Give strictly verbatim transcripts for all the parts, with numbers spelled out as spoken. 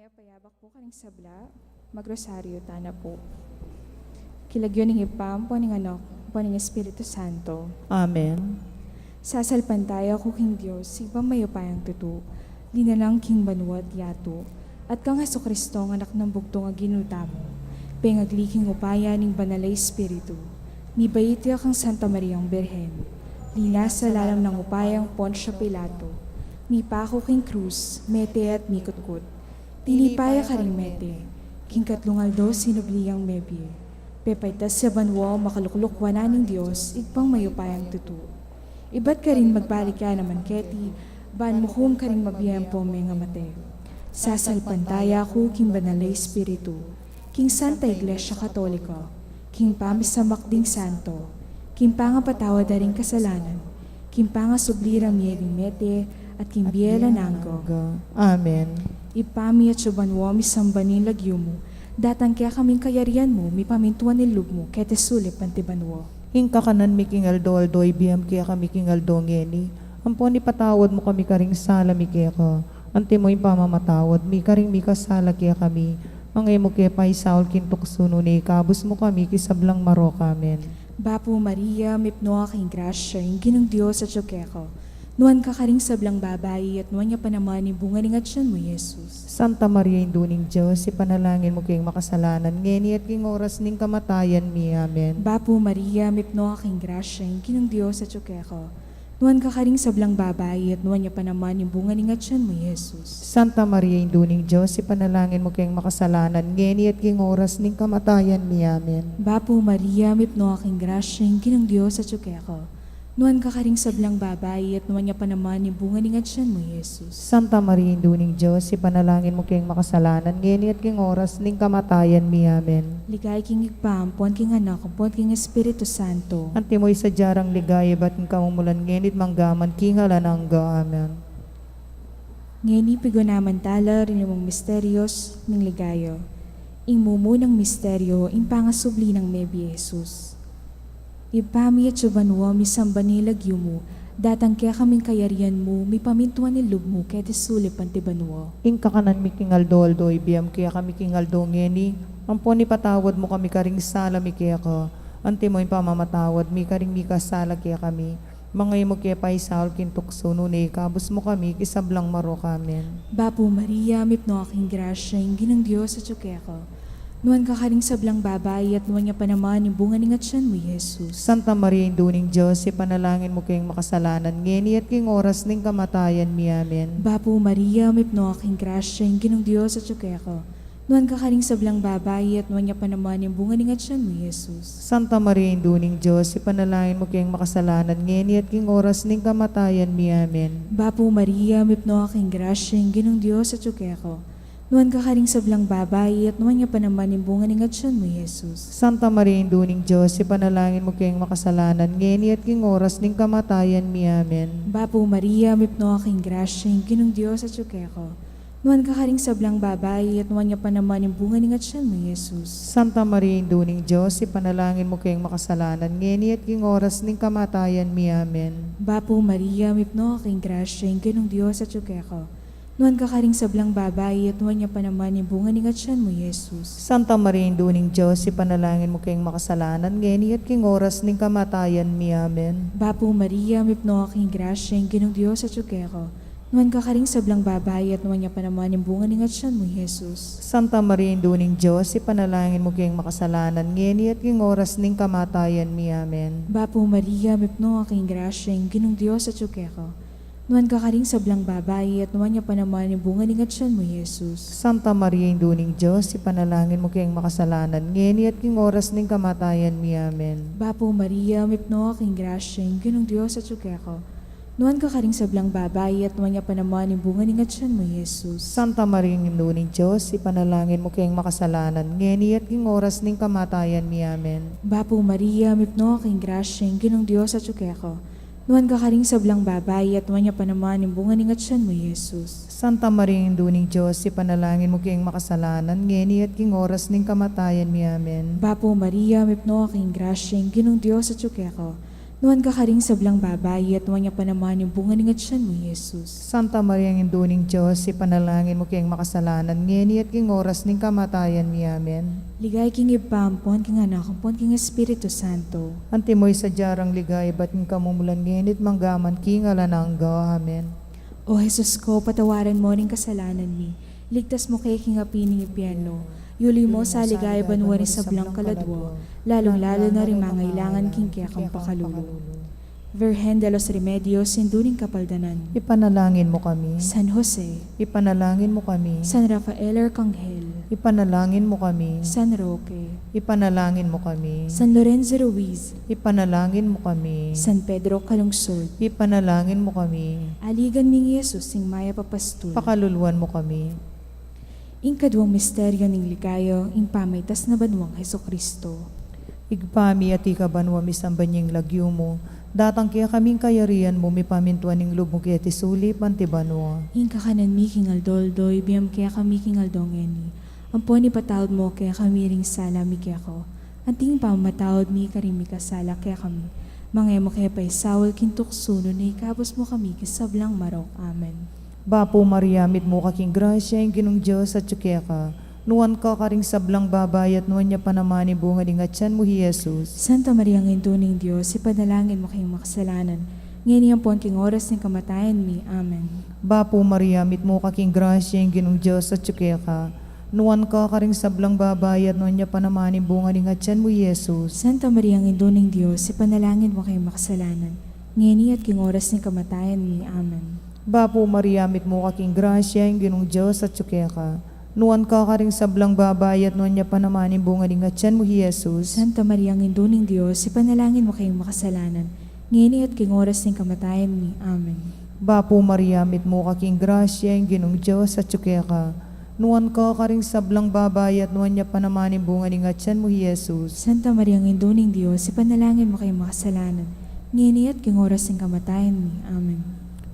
Payabak pu karing sabla, magrosaryo tana pu. King lagyu ning Ibpa, ampo ning Anak, ampo ning Espiritu Santo. Amen. Sasalpantaya ku king Dios, Ibpang mayupayang tutu, linalang king banua at yatu, at kang Jesucristo, Anak nang bugtung a Ginu tamu, pengagli king upaya ning Banal a Espiritu, mibait ya kang Santa Mariang Birhen, linasa lalam nang upayang Poncio Pilato, mipaku king krus, mete at mikutkut. Tinipa ya karing mete, king katlung aldo sinubli yang mebie. Pepaitas ya banua, makalukluk wanan ning Dios, Ibpang mayupayang tutu. Ibat karin magbalik ya naman keti, ban mukum karing mabie ampong mengamate. Sasalpantaya ku king Banal a Espiritu, king Santa Iglesia Katolika, king pamisamak ding santo, king pangapatawad da ring kasalanan, king pangasubli rang mie ding mete, at king bie alang angga. Amen. Ibpa mi, atsu ka banua, misamban ya ing lagyu mu, datang kekami ing kayarian mu, mipamintuan ing lub mu, keti sulip anti banua. Ing kakanan mi king aldo-aldo ibie mu kekami king aldo ngeni, ampon ipatawad mu kami karing sala mi keka, antimo ing pamamatawad mi karing mikasala kekami, manga e mu ke paisaul king tuksu, nune ikabus mu kami king sablang marok. Amen. Bapu Maria, mipnu ka king grasya, ing Ginung Dios atyu keka. Nuan ka karing sablang babai, at nuan ya pa naman ing bunga ning atyan mu, Jesus. Santa Maria, Indu ning Dios, ipanalangin mu keng makasalanan, ngeni at king oras ning kamatayan mi. Amen. Bapu Maria, mipnu ka king grasya, ing Ginung Dios atyu keka. Nuan ka karing sablang babai, at nuan ya pa naman ing bunga ning atyan mu, Jesus. Santa Maria, Indu ning Dios, ipanalangin mu keng makasalanan, ngeni at king oras ning kamatayan mi. Amen. Bapu Maria, mipnu ka king grasya, ing Ginung Dios atyu keka. Nuan ka karing sablang babai, at nuan ya pa naman ing bunga ning atyan mu, Jesus. Santa Maria, Indu ning Dios, ipanalangin mu keng makasalanan, ngeni at king oras ning kamatayan mi. Amen. Ligaya king Ibpa, ampon king Anak, ampon king Espiritu Santo. Antimo ing sadya rang ligaya ibat king kamumulan, ngeni at manggaman king alang angga. Amen. Ngeni pigunaman tala ring limang misterios ning ligaya. Ing mumunang misterio, ing pangasubli nang mebie Jesus. Ibpa mi atsu ka banua, misamban ya ing lagyu mu, datang kekami ing kayarian mu, mipamintuan ing lub mu, keti sulip anti banua. Ing kakanan mi king aldo-aldo ibie mu kekami king aldo ngeni, ampon ipatawad mu kami karing sala mi keka, antimo ing pamamatawad mi karing mikasala kekami, manga e mu ke paisaul king tuksu, nune ikabus mu kami king sablang marok. Amen. Bapu Maria, mipnu ka king grasya, ing Ginung Dios atyu keka. Nuan ka karing sablang babai, at nuan ya pa naman ing bunga ning atyan mu, Jesus. Santa Maria, Indu ning Dios, ipanalangin mu keng makasalanan, ngeni at king oras ning kamatayan mi. Amen. Bapu Maria, mipnu ka king grasya, ing Ginung Dios atyu keka. Nuan ka karing sablang babai, at nuan ya pa naman ing bunga ning atyan mu, Jesus. Santa Maria, Indu ning Dios, ipanalangin mu keng makasalanan, ngeni at king oras ning kamatayan mi. Amen. Bapu Maria, mipnu ka king grasya, ing Ginung Dios atyu keka. Nuan ka karing sablang babai, at nuan ya pa naman ing bunga ning atyan mu, Jesus. Santa Maria, Indu ning Dios, ipanalangin mu keng makasalanan, ngeni at king oras ning kamatayan mi. Amen. Bapu Maria, mipnu ka king grasya, ing Ginung Dios atyu keka. Nuan ka karing sablang babai, at nuan ya pa naman ing bunga ning atyan mu, Jesus. Santa Maria, Indu ning Dios, ipanalangin mu keng makasalanan, ngeni at king oras ning kamatayan mi. Amen. Bapu Maria, mipnu ka king grasya, ing Ginung Dios atyu keka. Nuan ka karing sablang babai, at nuan ya pa naman ing bunga ning atyan mu, Jesus. Santa Maria, Indu ning Dios, ipanalangin mu keng makasalanan, ngeni at king oras ning kamatayan mi. Amen. Bapu Maria, mipnu ka king grasya, ing Ginung Dios atyu keka. Nuan ka karing sablang babai, at nuan ya pa naman ing bunga ning atyan mu, Jesus. Santa Maria, Indu ning Dios, ipanalangin mu keng makasalanan, ngeni at king oras ning kamatayan mi. Amen. Bapu Maria, mipnu ka king grasya, ing Ginung Dios atyu keka. Nuan ka karing sablang babai, at nuan ya pa naman ing bunga ning atyan mu, Jesus. Santa Maria, Indu ning Dios, ipanalangin mu keng makasalanan, ngeni at king oras ning kamatayan mi. Amen. Bapu Maria, mipnu ka king grasya, ing Ginung Dios atyu keka. Nuan ka karing sablang babai, at nuan ya pa naman ing bunga ning atyan mu, Jesus. Santa Maria, Indu ning Dios, ipanalangin mu keng makasalanan, ngeni at king oras ning kamatayan mi. Amen. Bapu Maria, mipnu ka king grasya, ing Ginung Dios atyu keka. Nuan ka karing sablang babai, at nuan ya pa naman ing bunga ning atyan mu, Jesus. Santa Maria, Indu ning Dios, ipanalangin mu keng makasalanan, ngeni at king oras ning kamatayan mi. Amen. Bapu Maria, mipnu ka king grasya, ing Ginung Dios atyu keka. Nuan ka karing sablang babai, at nuan ya pa naman ing bunga ning atian mu, Jesus. Santa Maria, Indu ning Dios, ipanalangin mu keng makasalanan, ngeni at king oras ning kamatayan mi. Amen. Ligaya king Ibpa, ampon king Anak, ampon king Espiritu Santo. Antimo ing sadya rang ligaya ibat king kamumulan, ngeni at mangga man king alang angga. Amen. O Jesus ko, patawaran mo ring kasalanan mi, iligtas mo kami king api ning impyerno, yuli mo sa ligaya banua ring sablang kaladua, lalung-lalu na ring mangailangan king kekang pakalulu. Virgen de los Remedios, Indu ning Kapaldanan. Ipanalangin mo kami. San Jose. Ipanalangin mo kami. San Rafael Arcangel. Ipanalangin mo kami. San Roque. Ipanalangin mo kami. San Lorenzo Ruiz. Ipanalangin mo kami. San Pedro Calungsod. Ipanalangin mo kami. Aligan mi ngan i Jesus, ing mayap a pastul. Pakaluluan mo kami. Ing kaduang misteryo ning ligaya, ing pamaitas na banuang Jesucristo. Ibpa mi, atiu ka banua, misamban ya ing lagyu mu, datang kekami ing kayarian mu, mipamintuan ing lub mu keti sulip anti banua. Ing kakanan mi king aldo-aldo, ibie mu kekami king aldo ngeni. Ampon ipatawad mu kekami ring sala mi keka, anti ing pamamatawad mi karing mikasala kekami. Manga e mu ke paisaul king tuksu, nune ikabus mu kami king sablang marok. Amen. Bapu Maria, mitmu ka king grasya, ing Ginung Dios atyu keka. Nuan ka karing sablang babai, at nuan ya pa naman ing bunga ning atian mu, i Jesus. Santa Maria, Indu ning Dios, ipanalangin mu kaming makasalanan, ngeni ampon king oras ning kamatayan mi. Amen. Bapu Maria, mitmu ka king grasya, ing Ginung Dios atyu keka. Nuan ka karing sablang babai, at nuan ya pa naman ing bunga ning atian mu, i Jesus. Santa Maria, Indu ning Dios, ipanalangin mu kaming makasalanan, ngeni at king oras ning kamatayan mi. Amen. Bapu Maria, mitmu ka king grasya, ing Ginung Dios atyu keka. Nuan ka karing sablang babai, at nuan ya pa naman ing bunga ning atian mu, i Jesus. Santa Maria, Indu ning Dios, ipanalangin mu kaming makasalanan, ngeni at king oras ning kamatayan mi. Amen. Bapu Maria, mitmu ka king grasya, ing Ginung Dios atyu keka. Nuan ka karing sablang babai, at nuan ya pa naman ing bunga ning atian mu, i Jesus. Santa Maria, Indu ning Dios, ipanalangin mu kaming makasalanan, ngeni at king oras ning kamatayan mi. Amen.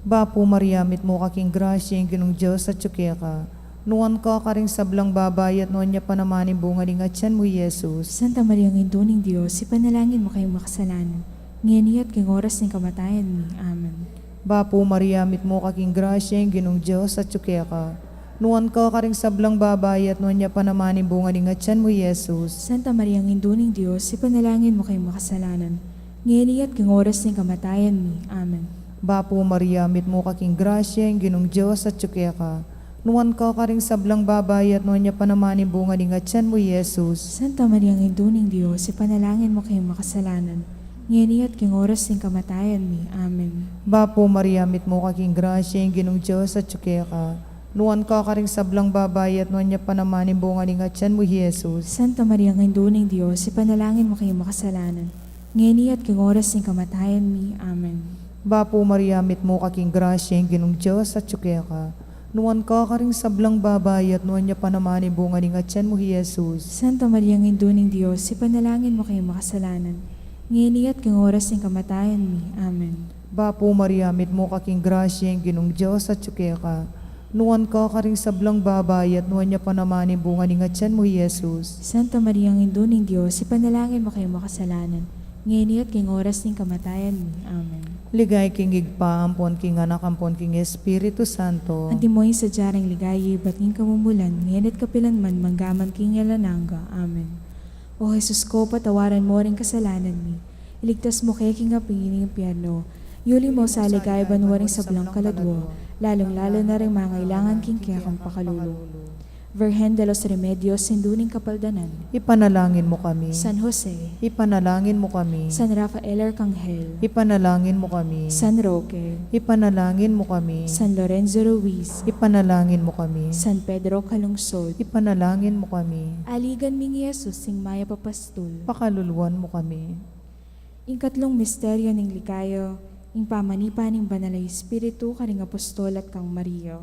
Bapu Maria, mitmu ka king grasya, ing Ginung Dios atyu keka. Nuan ka karing sablang babai, at nuan ya pa naman ing bunga ning atian mu, i Jesus. Santa Maria, Indu ning Dios, ipanalangin mu kaming makasalanan, ngeni at king oras ning kamatayan mi. Amen. Bapu Maria, mitmu ka king grasya, ing Ginung Dios atyu keka. Nuan ka karing sablang babai, at nuan ya pa naman ing bunga ning atian mu, i Jesus. Santa Maria, Indu ning Dios, ipanalangin mu kaming makasalanan, ngeni at king oras ning kamatayan mi. Amen. Bapu Maria, mitmu ka king grasya, ing Ginung Dios atyu keka. Nuan ka karing sablang babai, at nuan ya pa naman ing bunga ning atian mu, i Jesus. Santa Maria, Indu ning Dios, ipanalangin mu kaming makasalanan, ngeni at king oras ning kamatayan mi. Amen. Bapu Maria, mitmu ka king grasya, ing Ginung Dios atyu keka. Nuan ka karing sablang babai, at nuan ya pa naman ing bunga ning atian mu, i Jesus. Santa Maria, Indu ning Dios, ipanalangin mu kaming makasalanan, ngeni at king oras ning kamatayan mi. Amen. Bapu Maria, mitmu ka king grasya, ing Ginung Dios atyu keka. Nuan ka karing sablang babai, at nuan ya pa naman ing bunga ning atian mu, i Jesus. Santa Maria, Indu ning Dios, ipanalangin mu kaming makasalanan, ngeni at king oras ning kamatayan mi. Amen. Bapu Maria, mitmu ka king grasya, ing Ginung Dios atyu keka. Nuan ka karing sablang babai, at nuan ya pa naman ing bunga ning atian mu, i Jesus. Santa Maria, Indu ning Dios, ipanalangin mu kaming makasalanan, ngeni at king oras ning kamatayan mi. Amen. Ligaya king Ibpa, ampon king Anak, ampon king Espiritu Santo. Antimo ing sadya ring ligaya ibat king kamumulan, ngeni at kapilan man, mangga man king alang angga. Amen. O Jesus ko, patawaran mo ring kasalanan mi, iligtas mu kami king api ning impyerno, yuli mu sa ligaya banua ring sablang kaladua, lalung-lalu na ring mangailangan king kekang pakalulu. Virgen de los Remedios, Indu ning Kapaldanan. Ipanalangin mu kami. San Jose. Ipanalangin mu kami. San Rafael Arcangel. Ipanalangin mu kami. San Roque. Ipanalangin mu kami. San Lorenzo Ruiz. Ipanalangin mu kami. San Pedro Calungsod. Ipanalangin mu kami. Aligan mi ngan i Jesus, ing mayap a pastul. Pakaluluan mu kami. Ing katlung misteryo ning ligaya, ing pamanipa ning Banal a Espiritu karing apostol at kang Maria.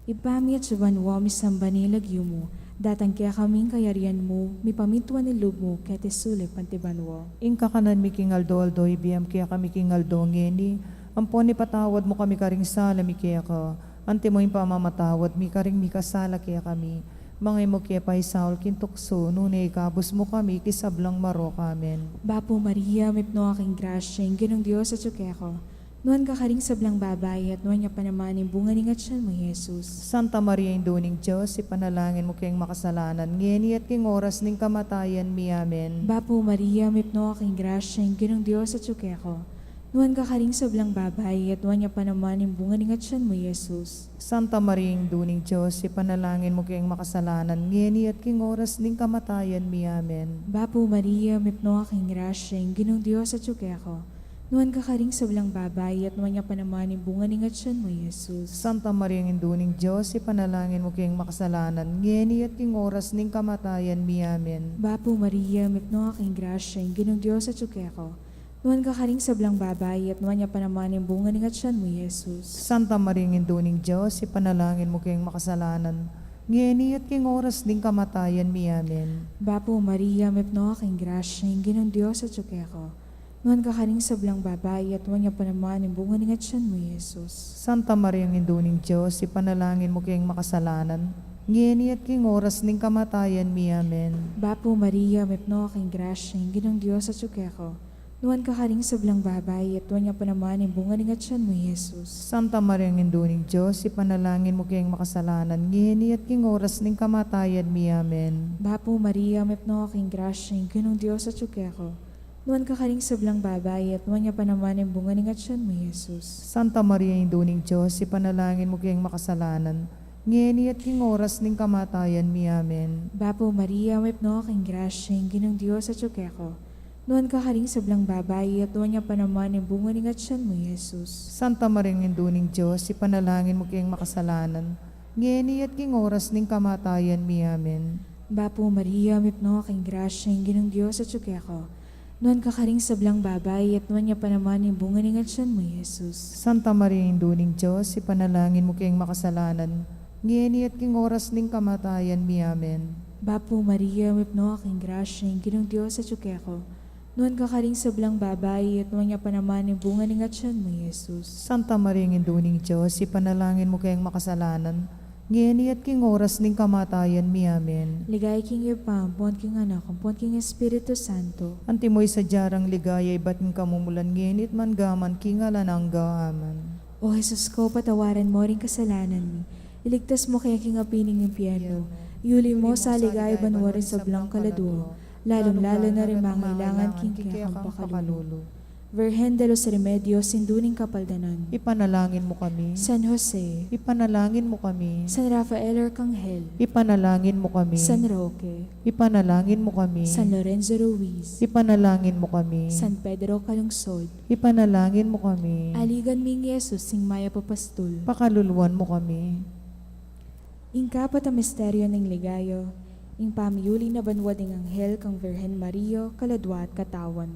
Ibpa mi atsu ka banua, misamban ya ing lagyu mu, datang kekami ing kayarian mu, mipamintuan ing lub mu keti sulip anti banua. Ing kakanan mi king aldo-aldo, ibie mu kekami king aldo ngeni, ampon ipatawad mu kami karing sala mi keka, antimo ing pamamatawad mi karing mikasala kekami. Manga e mu ke paisaul king tuksu, nune ikabus mu kami king sablang marok. Amen. Bapu Maria, mipnu ka king grasya, ing Ginung Dios atyu keka. Nuan ka karing sablang babai, at nuan ya pa naman ing bunga ning atyan mu, Jesus. Santa Maria, Indu ning Dios, ipanalangin mu keng makasalanan, ngeni at king oras ning kamatayan mi. Amen. Bapu Maria, mipnu ka king grasya, ing Ginung Dios atyu keka. Nuan ka karing sablang babai, at nuan ya pa naman ing bunga ning atyan mu, Jesus. Santa Maria, Indu ning Dios, ipanalangin mu keng makasalanan, ngeni at king oras ning kamatayan mi. Amen. Bapu Maria, mipnu ka king grasya, ing Ginung Dios atyu keka. Nuan ka karing sablang babai, at nuan ya pa naman ing bunga ning atyan mu, Jesus. Santa Maria, Indu ning Dios, ipanalangin mu keng makasalanan, ngeni at king oras ning kamatayan mi. Amen. Bapu Maria, mipnu ka king grasya, ing Ginung Dios atyu keka. Nuan ka karing sablang babai, at nuan ya pa naman ing bunga ning atyan mu, Jesus. Santa Maria, Indu ning Dios, ipanalangin mu keng makasalanan, ngeni at king oras ning kamatayan mi. Amen. Bapu Maria, mipnu ka king grasya, ing Ginung Dios atyu keka. Nuan ka karing sablang babai, at nuan ya pa naman ing bunga ning atyan mu, Jesus. Santa Maria, Indu ning Dios, ipanalangin mu keng makasalanan, ngeni at king oras ning kamatayan mi. Amen. Bapu Maria, mipnu ka king grasya, ing Ginung Dios atyu keka. Nuan ka karing sablang babai, at nuan ya pa naman ing bunga ning atyan mu, Jesus. Santa Maria, Indu ning Dios, ipanalangin mu keng makasalanan, ngeni at king oras ning kamatayan mi. Amen. Bapu Maria, mipnu ka king grasya, ing Ginung Dios atyu keka. Nuan ka karing sablang babai, at nuan ya pa naman ing bunga ning atyan mu, Jesus. Santa Maria, Indu ning Dios, ipanalangin mu keng makasalanan, ngeni at king oras ning kamatayan mi. Amen. Bapu Maria, mipnu ka king grasya, ing Ginung Dios atyu keka. Nuan ka karing sablang babai, at nuan ya pa naman ing bunga ning atyan mu, Jesus. Santa Maria, Indu ning Dios, ipanalangin mu keng makasalanan, ngeni at king oras ning kamatayan mi. Amen. Bapu Maria, mipnu ka king grasya, ing Ginung Dios atyu keka. Nuan ka karing sablang babai, at nuan ya pa naman ing bunga ning atyan mu, Jesus. Santa Maria, Indu ning Dios, ipanalangin mu keng makasalanan, ngeni at king oras ning kamatayan mi. Amen. Bapu Maria, mipnu ka king grasya, ing Ginung Dios atyu keka. Nuan ka karing sablang babai, at nuan ya pa naman ing bunga ning atyan mu, Jesus. Santa Maria, Indu ning Dios, ipanalangin mu keng makasalanan, ngeni at king oras ning kamatayan mi. Amen. Ligaya king Ibpa, ampon king Anak, ampon king Espiritu Santo. Antimo ing sadya rang ligaya ibat king kamumulan, ngeni at man kaman king alang angga. Amen. O Jesus ko, patawaran mo ring kasalanan mi, iligtas mo kami king api ning impyerno, iuli mo sa ligaya banua ring sablang kaladua, lalung-lalu na ring mangailangan king kekang pakalulu. Virgen de los Remedios, Indu ning Kapaldanan. Ipanalangin mu kami. San Jose. Ipanalangin mu kami. San Rafael Arcangel. Ipanalangin mu kami. San Roque. Ipanalangin mu kami. San Lorenzo Ruiz. Ipanalangin mu kami. San Pedro Calungsod. Ipanalangin mu kami. Aligan mi ngan i Jesus, ing mayap a pastul. Pakaluluan mu kami. Ing kapat a misteryo ning ligaya, ing pamiuli na banua ding anghel kang Virgen Maria, kaladua at katawan.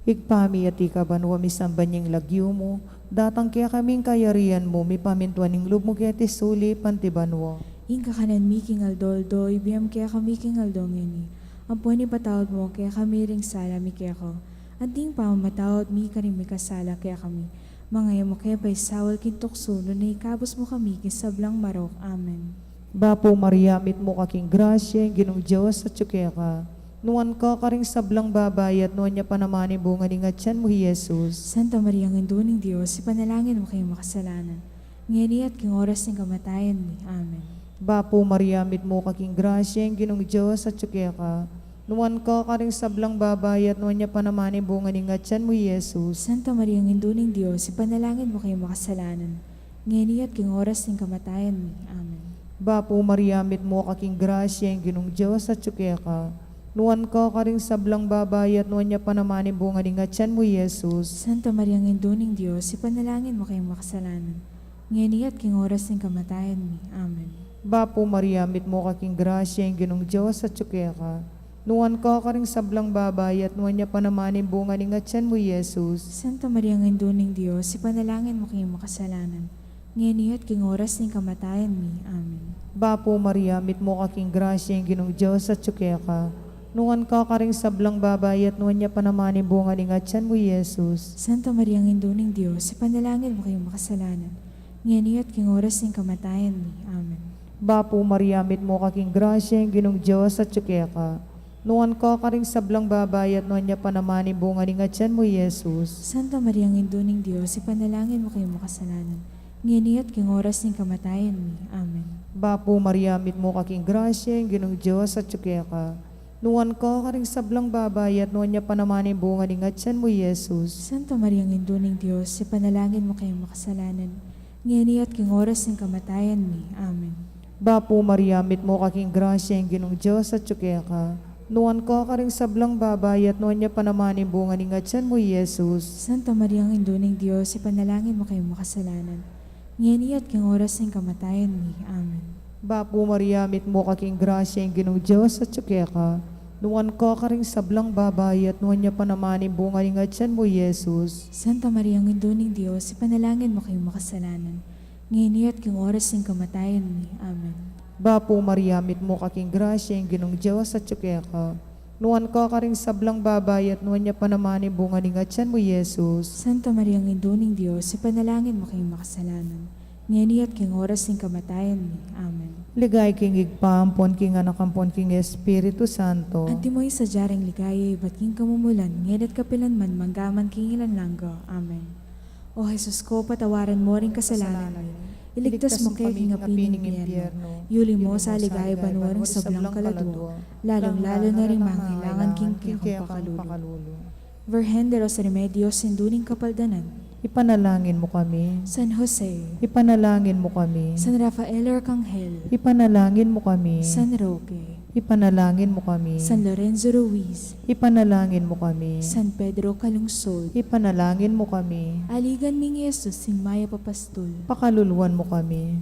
Ibpa mi, atiu ka banua, misamban ya ing lagyu mu, datang kekami ing kayarian mu, mipamintuan ing lub mu keti sulip anti banua. Ing kakanan mi king aldo-aldo, ibie mu kekami king aldo ngeni. Ampon ipatawad mu kekami ring sala mi keka, anti ing pamamatawad mi karing mikasala kekami. Manga e mu ke paisaul king tuksu, nune ikabus mu kami king sablang marok. Amen. Bapu Maria, mitmu ka king grasya, ing Ginung Dios atyu keka. Nuan ka karing sablang babai, at nuan ya pa naman ing bunga ning atyan mu, i Jesus. Santa Maria, Indu ning Dios, ipanalangin mu kaming makasalanan, ngeni at king oras ning kamatayan mi. Amen. Bapu Maria, mitmu ka king grasya, ing Ginung Dios atyu keka. Nuan ka karing sablang babai, at nuan ya pa naman ing bunga ning atyan mu, i Jesus. Santa Maria, Indu ning Dios, ipanalangin mu kaming makasalanan, ngeni at king oras ning kamatayan mi. Amen. Bapu Maria, mitmu ka king grasya, ing Ginung Dios atyu keka. Nuan ka karing sablang babai, at nuan ya pa naman ing bunga ning atyan mu, i Jesus. Santa Maria, Indu ning Dios, ipanalangin mu kaming makasalanan, ngeni at king oras ning kamatayan mi. Amen. Bapu Maria, mitmu ka king grasya, ing Ginung Dios atyu keka. Nuan ka karing sablang babai, at nuan ya pa naman ing bunga ning atyan mu, i Jesus. Santa Maria, Indu ning Dios, ipanalangin mu kaming makasalanan, ngeni at king oras ning kamatayan mi. Amen. Bapu Maria, mitmu ka king grasya, ing Ginung Dios atyu keka. Nuan ka karing sablang babai, at nuan ya pa naman ing bunga ning atyan mu, i Jesus. Santa Maria, Indu ning Dios, ipanalangin mu kaming makasalanan, ngeni at king oras ning kamatayan mi. Amen. Bapu Maria, mitmu ka king grasya, ing Ginung Dios atyu keka. Nuan ka karing sablang babai, at nuan ya pa naman ing bunga ning atyan mu, i Jesus. Santa Maria, Indu ning Dios, ipanalangin mu kaming makasalanan, ngeni at king oras ning kamatayan mi. Amen. Bapu Maria, mitmu ka king grasya, ing Ginung Dios atyu keka. Nuan ka karing sablang babai, at nuan ya pa naman ing bunga ning atyan mu, i Jesus. Santa Maria, Indu ning Dios, ipanalangin mu kaming makasalanan, ngeni at king oras ning kamatayan mi. Amen. Bapu Maria, mitmu ka king grasya, ing Ginung Dios atyu keka. Nuan ka karing sablang babai, at nuan ya pa naman ing bunga ning atyan mu, i Jesus. Santa Maria, Indu ning Dios, ipanalangin mu kaming makasalanan, ngeni at king oras ning kamatayan mi. Amen. Bapu Maria, mitmu ka king grasya, ing Ginung Dios atyu keka. Nuan ka karing sablang babai, at nuan ya pa naman ing bunga ning atyan mu, i Jesus. Santa Maria, Indu ning Dios, ipanalangin mu kaming makasalanan, ngeni at king oras ning kamatayan mi. Amen. Bapu Maria, mitmu ka king grasya, ing Ginung Dios atyu keka. Nuan ka karing sablang babai, at nuan ya pa naman ing bunga ning atyan mu, i Jesus. Santa Maria, Indu ning Dios, ipanalangin mu kaming makasalanan, ngeni at king oras ning kamatayan mi. Amen. Ligaya king Ibpa, ampon king Anak, ampon king Espiritu Santo. Antimo ing sadya ring ligaya ibat king kamumulan, ngeni at kapilan man, mangga man king alang angga. Amen. O Jesus ko, patawaran mu ring kasalanan mi, iligtas mu kami king api ning impyerno, yuli mu sa ligaya banua ring sablang kaladua, lalung-lalu na ring mangailangan king kekang pakalulu. Virgen de los Remedios, Indu ning Kapaldanan, ipanalangin mu kami. San Jose, ipanalangin mu kami. San Rafael Arcangel, ipanalangin mu kami. San Roque, ipanalangin mu kami. San Lorenzo Ruiz, ipanalangin mu kami. San Pedro Calungsod, ipanalangin mu kami. Aligan ming Jesus, ing mayap a pastul, pakaluluan mu kami.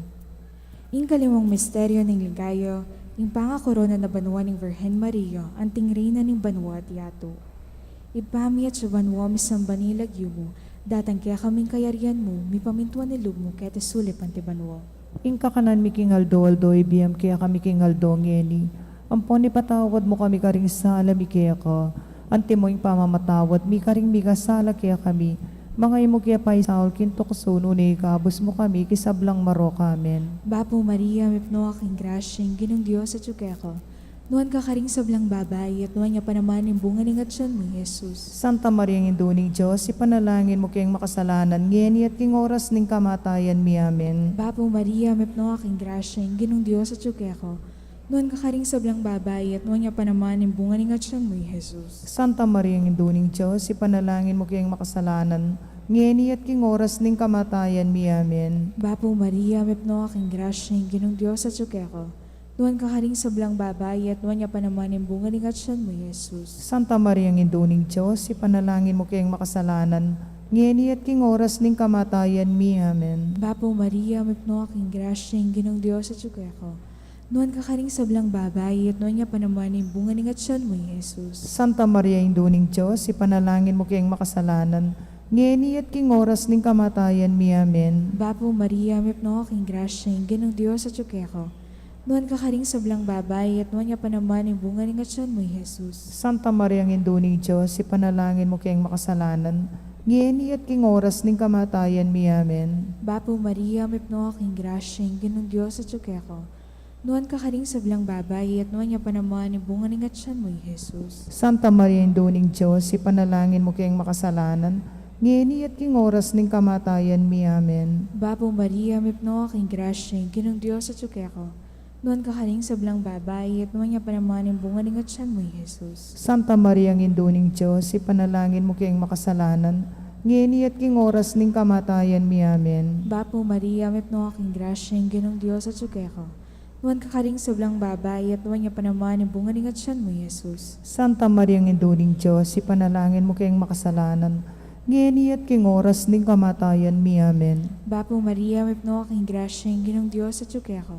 Ing kalimang misteryo ning ligaya, ing pangakorona na banua ning Virgen Maria, anting Reyna ning banua at yatu. Ibpa mi atsu ka banua, misamban ya ing lagyu mu, datang kekami ing kayarian mu, mipamintuan ing lub mu keti sulip anti banua. Ing kakanan mi king aldo-aldo ibie mu kekami king aldo ngeni, ampon ipatawad mu kami karing sala mi keka, antimo ing pamamatawad mi karing mikasala kekami, manga e mu ke paisaul king tuksu, nune ikabus mu kami king sablang marok. Amen. Bapu Maria, mipnu ka king grasya, ing Ginung Dios atyu keka. Nuan ka karing sablang babai, at nuan ya pa naman ing bunga ning atyan mu, i Jesus. Santa Maria, Indu ning Dios, ipanalangin mu keng makasalanan, ngeni at king oras ning kamatayan mi. Amen. Bapu Maria, mipnu ka king grasya, ing Ginung Dios atyu keka. Nuan ka karing sablang babai, at nuan ya pa naman ing bunga ning atyan mu, i Jesus. Santa Maria, Indu ning Dios, ipanalangin mu keng makasalanan, ngeni at king oras ning kamatayan mi. Amen. Bapu Maria, mipnu ka king grasya, ing Ginung Dios atyu keka. Nuan ka karing sablang babai, at nuan ya pa naman ing bunga ning atyan mu, i Jesus. Santa Maria, Indu ning Dios, ipanalangin mu keng makasalanan, ngeni at king oras ning kamatayan mi. Amen. Bapu Maria, mipnu ka king grasya, ing Ginung Dios atyu keka. Nuan ka karing sablang babai, at nuan ya pa naman ing bunga ning atyan mu, i Jesus. Santa Maria, Indu ning Dios, ipanalangin mu keng makasalanan, ngeni at king oras ning kamatayan mi. Amen. Bapu Maria, mipnu ka king grasya, ing Ginung Dios atyu keka. Nuan ka karing sablang babai, at nuan ya pa naman ing bunga ning atyan mu, i Jesus. Santa Maria, Indu ning Dios, ipanalangin mu keng makasalanan, ngeni at king oras ning kamatayan mi. Amen. Bapu Maria, mipnu ka king grasya, ing Ginung Dios atyu keka. Nuan ka karing sablang babai, at nuan ya pa naman ing bunga ning atyan mu, i Jesus. Santa Maria, Indu ning Dios, ipanalangin mu keng makasalanan, ngeni at king oras ning kamatayan mi. Amen. Bapu Maria, mipnu ka king grasya, ing Ginung Dios atyu keka. Nuan ka karing sablang babai, at nuan ya pa naman ing bunga ning atyan mu, i Jesus. Santa Maria, Indu ning Dios, ipanalangin mu keng makasalanan, ngeni at king oras ning kamatayan mi. Amen. Bapu Maria, mipnu ka king grasya, ing Ginung Dios atyu keka. Nuan ka karing sablang babai, at nuan ya pa naman ing bunga ning atyan mu, i Jesus. Santa Maria, Indu ning Dios, ipanalangin mu keng makasalanan, ngeni at king oras ning kamatayan mi. Amen. Bapu Maria, mipnu ka king grasya, ing Ginung Dios atyu keka.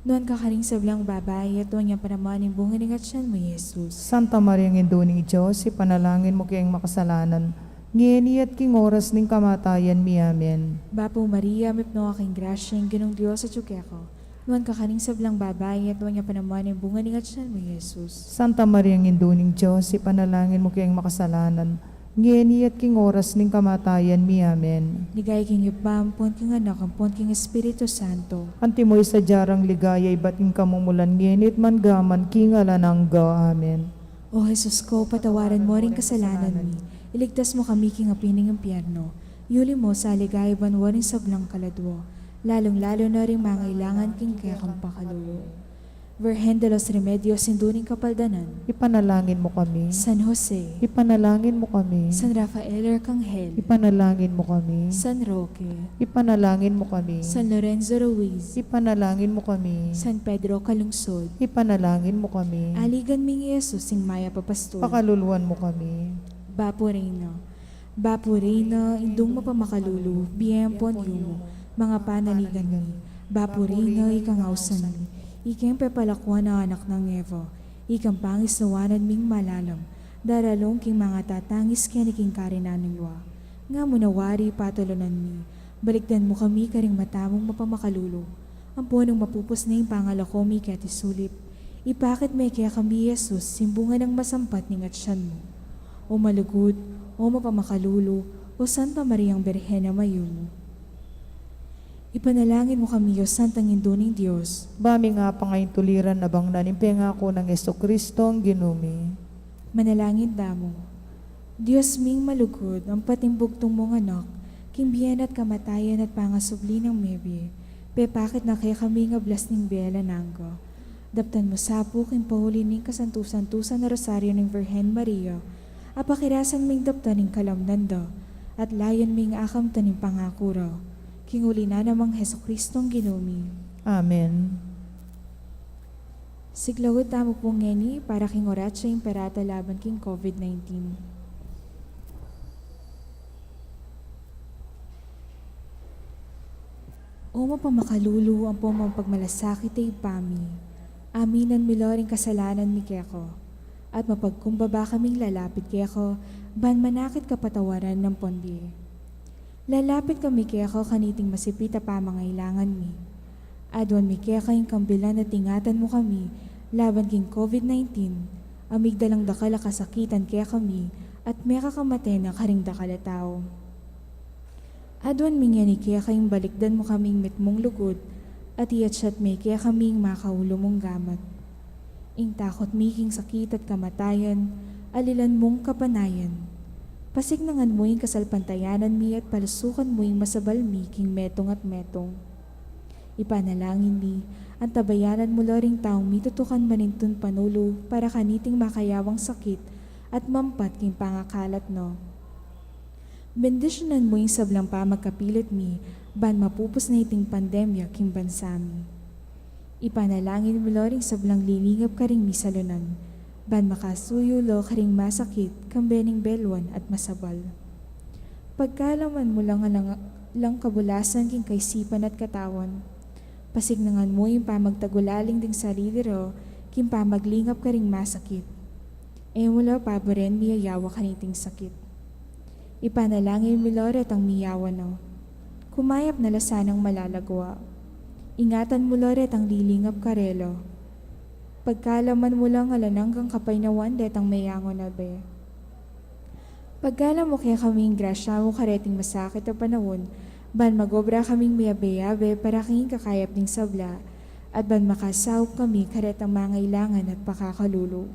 Nuan ka karing sablang babai, at nuan ya pa naman ing bunga ning atyan mu, i Jesus. Santa Maria, Indu ning Dios, ipanalangin mu keng makasalanan, ngeni at king oras ning kamatayan mi. Amen. Bapu Maria, mipnu ka king grasya, ing Ginung Dios atyu keka. Nuan ka karing sablang babai, at nuan ya pa naman ing bunga ning atyan mu, i Jesus. Santa Maria, Indu ning Dios, ipanalangin mu keng makasalanan, Ngeni at king oras ning kamatayan mi. Amen. Ligaya king Ibpa, ampon king Anak, ampon king Espiritu Santo. Antimo ing sadya rang ligaya ibat king kamumulan, ngeni at manggaman king alang angga. Amen. O Jesus ko, patawaran mo ring kasalanan mi, iligtas mo kami king api ning impyerno, iuli mo sa ligaya banua ring sablang kaladua, lalung-lalu na ring mangailangan king kekang pakalulu. Virgen de los Remedios, Indu ning Kapaldanan. Ipanalangin mo kami. San Jose. Ipanalangin mo kami. San Rafael Arcangel. Ipanalangin mo kami. San Roque. Ipanalangin mo kami. San Lorenzo Ruiz. Ipanalangin mo kami. San Pedro Calungsod. Ipanalangin mo kami. Aligan ming Jesus, ing mayap a pastul. Pakaluluan mo kami. Bapu Reyna. Bapu Reyna, Indung mapamakalulu, bie ampon yumu, mangapanaligan mi. Bapu Reyna, ikang ausan mi, ikeng pepalakuan a anak nang Eva, ikang pangisnawanan ming malalam, daralung king mangatatangis keni king karinan ning lua. Nga mu na wari patulunan mi, balikdan mu kami karing mata mung mapamakalulu. Ampo nung mapupus na ing pangalako mi keti sulip, ipakit me kekami i Jesus, ing bunga nang masampat ning atian mu. O malugud, o mapamakalulu, o Santa Mariang Birhen a mayumu. Ipanalangin mu kami, o Santang Indu ning Dios. Ba ming apangaintuliran a bangnan ing pengaku nang Jesucristong Ginu mi. Manalangin tamu. Dios ming malugud, ampat ing bugtung mung Anak, king bie na at kamatayan at pangasubli nang mebie, pepakit na kekami ing ablas ning bie alang angga. Daptan mu sa pu king pauli ning kasantu-santusan a Rosario ning Virgen Maria, a pakirasan ming daptan ing kalamnan da, at layan ming akamtan ing pangaku ra, king uli na namang Jesucristong Ginu mi. Amen. Siklaud tamu pu ngeni para king Oratio Imperata laban king COVID nineteen. O mapamakalulu ampo mapagmalasakit a Ibpa mi, aminan mi la ring kasalanan mi keka, at mapagkumbaba kaming lalapit keka, ban manakit kapatawaran ampon bie. Lalapit kami keka kaniting masipit a pamangailangan mi. Aduan mi keka ing kambilan at ingatan mu kami laban king COVID nineteen, a migdalang dakal a kasakitan kekami at mekakamate na karing dakal a tau. Aduan mi ngeni keka ing balikdan mu kaming mitmung lugud, at iatsat me kekami ing makaulu mung gamat. Ing takut mi king sakit at kamatayan, alilan mung kapanayan. Pasiknangan mu ing kasalpantayanan mi at palusukan mu ing masabal mi king metung at metung. Ipanalangin mi, antabayanan mu la ring taung mitutukan manintun panulu para kaniting makayawang sakit at mampat king pangakalat na. Bendisyunan mu ing sablang pamagkapilit mi, ban mapupus na iting pandemya king bansa mi. Ipanalangin mu la ring sablang lilingap karing misalunan, ban makasuyu la karing masakit, kambe ning beluan at masabal. Pagkalaman mu lang alang, lang kabulasan king kaisipan at katawan. Pasiknangan mu ing pamagtagulaling ding sarili ra, king pamaglingap karing masakit. E mu la paburen miyayawa kaniting sakit. Ipanalangin mu la retang miyawa na. Kumayap na la sanang malagwa. Ingatan mu la retang lilingap karela. Pagkalaman mu lang alang anggang kapaynawan detang meyangu na be. Pagkalam mu kekami ing grasya mu kareting masakit a panaun, ban magobra kaming miyabe-yabe para king kakayap ding sabla, at ban makasaup kami karetang mangailangan at pakakalulu.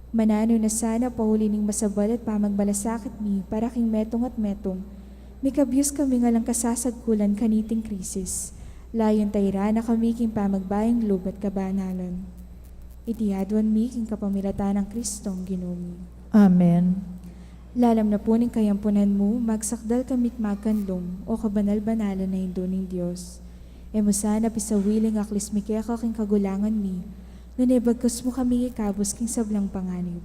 Mananu na sana pauli ning masabal at pamagmalasakit mi para king metung at metung, mikabyus kami ngan lang kasasagkulan kaniting krisis. Layun tairan na kami king pamagbayung lub at kabanalan. Iti aduan mi king kapamilatan nang Kristong Ginu mi. Amen. Lalam na pu ning kayampunan mu, magsakdal kami't magkanlung, o kabanal-banalan a Indu ning Dios. E mu sana pisawili ing aklis mi keka king kagulangan mi, nune bagkus mu kaming ikabus king sablang panganib.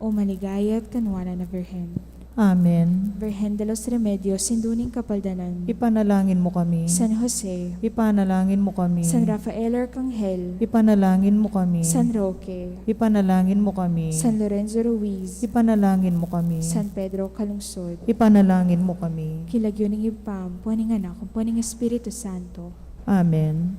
O maligaya at kanwanan a Virgen. Amen. Virgen de los Remedios, Indu ning Kapaldanan. Ipanalangin mu kami. San Jose. Ipanalangin mu kami. San Rafael Arcangel. Ipanalangin mu kami. San Roque. Ipanalangin mu kami. San Lorenzo Ruiz. Ipanalangin mu kami. San Pedro Calungsod. Ipanalangin mu kami. King lagyu ning Ibpa, ampo ning Anak, ampo ning Espiritu Santo. Amen.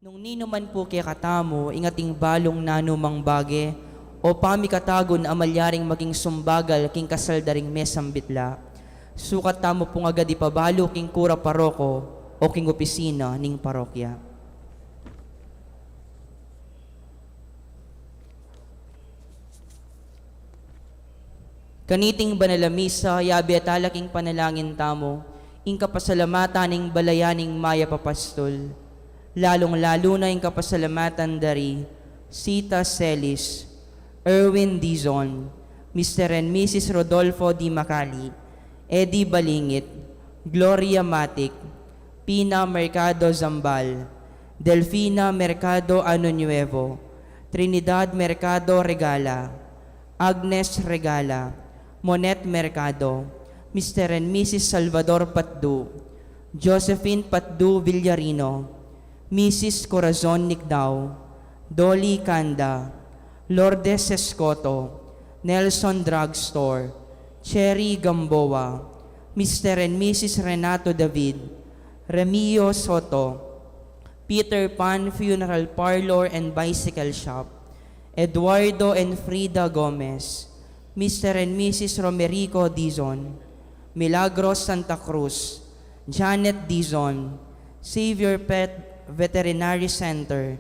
Nung ninuman pu kekatamu ing ating balung nanumang bage o pamikatagun a malyaring maging sumbagal king kasal da ring mesambit la, sukat tamu pung agad ipabalu king kura paroko o king opisina ning parokya. Kaniting banal a misa, yabe tala king panalangin tamu ing kapasalamatan ning balayan ning mayap a pastul, lalung-lalu na ing kapasalamatan da ri Sita Celis, Erwin Dizon, Mister and Missus Rodolfo D. Macali, Eddie Balingit, Gloria Matic, Pina Mercado Zambal, Delfina Mercado Ano Nuevo, Trinidad Mercado Regala, Agnes Regala, Monet Mercado, Mister and Missus Salvador Patdu, Josephine Patdu Villarino, Missus Corazon Nicdao, Dolly Canda, Lourdes Escoto, Nelson Drugstore, Cherry Gamboa, Mister and Missus Renato David, Remio Soto, Peter Pan Funeral Parlor and Bicycle Shop, Eduardo and Frida Gomez, Mister and Missus Romerico Dizon, Milagros Santa Cruz, Janet Dizon, Xavier Pet Veterinary Center,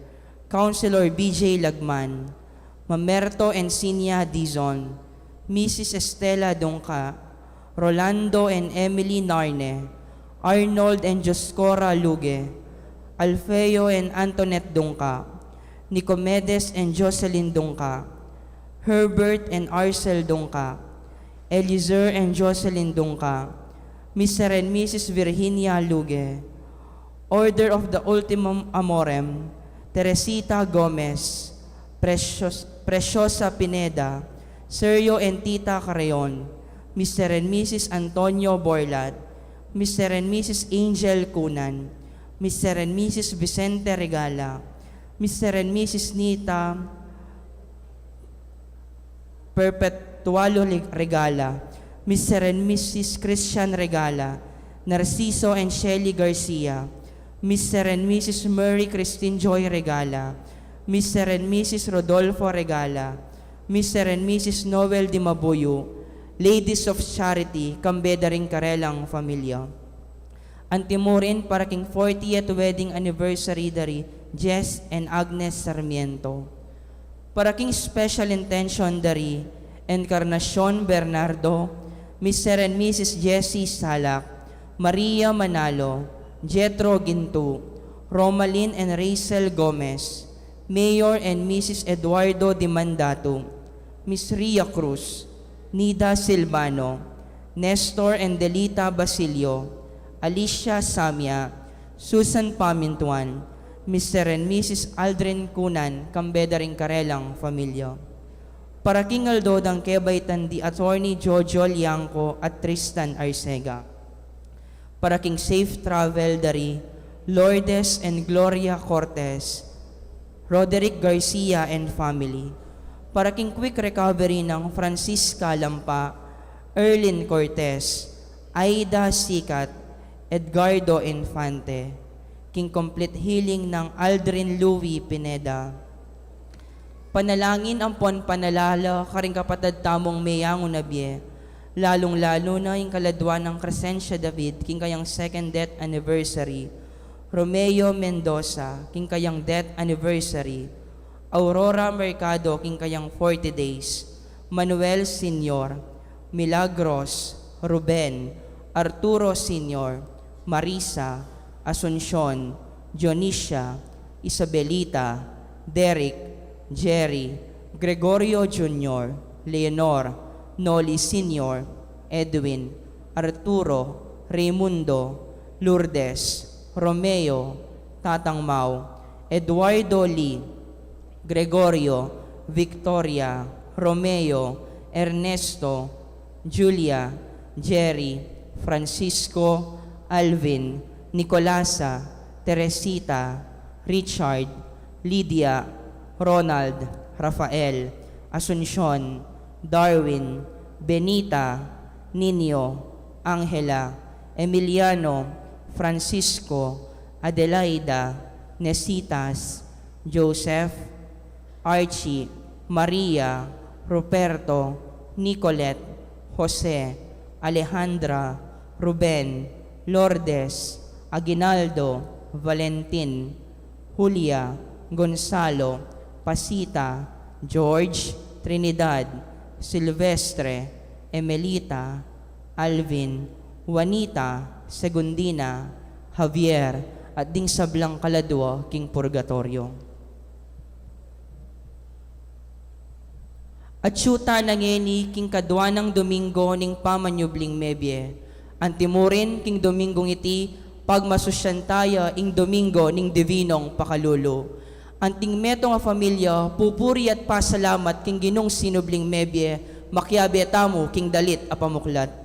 Councilor B J Lagman, Mamerto and Sinia Dizon, Missus Estela Dungca, Rolando and Emily Narne, Arnold and Dioscora Luge, Alfeo and Antoinette Dungca, Nicomedes and Jocelyn Dungca, Herbert and Arcel Dungca, Eliezer and Jocelyn Dungca, Mister and Missus Virginia Luge, Order of the Ultimum Amorem, Teresita Gomez, Precios-, Preciosa Pineda, Sergio and Tita Carreon, Mister and Missus Antonio Borlat, Mister and Missus Angel Cunan, Mister and Missus Vicente Regala, Mister and Missus Nita Perpetualo Leg-, Regala, Mister and Missus Christian Regala, Narciso and Shelly Garcia, Mister and Missus Murray Christine Joy Regala, Mister and Missus Rodolfo Regala, Mister and Missus Noel Dimabuyo, Ladies of Charity, kambe da ring karelang familia. Antimurin para king fortieth wedding anniversary da ri Jess and Agnes Sarmiento. Para king special intention da ri Encarnacion Bernardo, Mister and Missus Jessie Salak, Maria Manalo, Jethro Gintu, Romalyn and Rachel Gomez, Mayor and Missus Eduardo Dimandatu, Miss Ria Cruz, Nida Silvano, Nestor and Delita Basilio, Alicia Samia, Susan Pamintuan, Mister and Missus Aldrin Cunan, kambe da ring karelang familia. Para king aldo dang kebaitan di Attorney Jojo Liangco at Tristan Arcega. Para king safe travel da ri Lourdes and Gloria Cortez, Roderick Garcia and family. Para king quick recovery nang Francisca Lampa, Erlin Cortez, Aida Sicat, Edgardo Infante. King complete healing nang Aldrin Louis Pineda. Panalangin ampon panalala karing kapatad tamung meyangu na bie, lalung-lalu na ing kaladua nang Crescencia David king kayang second death anniversary, Romeo Mendoza king kayang death anniversary, Aurora Mercado king kayang forty days, Manuel Senior, Milagros, Ruben, Arturo Senior, Marisa, Asuncion, Dionisia, Isabelita, Derek, Jerry, Gregorio Junior, Leonor, Noli Senior, Edwin, Arturo, Raymundo, Lourdes, Romeo, Tatang Mau, Eduardo Lee, Gregorio, Victoria, Romeo, Ernesto, Julia, Jerry, Francisco, Alvin, Nicolasa, Teresita, Richard, Lydia, Ronald, Rafael, Asuncion, Darwin, Benita, Nino, Angela, Emiliano, Francisco, Adelaida, Nesitas, Joseph, Archie, Maria, Ruperto, Nicolette, Jose, Alejandra, Ruben, Lourdes, Aguinaldo, Valentin, Julia, Gonzalo, Pasita, George, Trinidad, Silvestre, Emelita, Alvin, Juanita, Segundina, Javier, at ding sablang kaladua king purgatoryo. Atyu tana ngeni king kadua nang Domingo ning pamanyubling mebie. Antimurin king Domingong iti, pagmasusyan taya ing Domingo ning Divinong Pakalulu. Anting metung a familia, pupuri at pasalamat king Ginung sinubling mebie, makiabe tamu king dalit a pamuklat.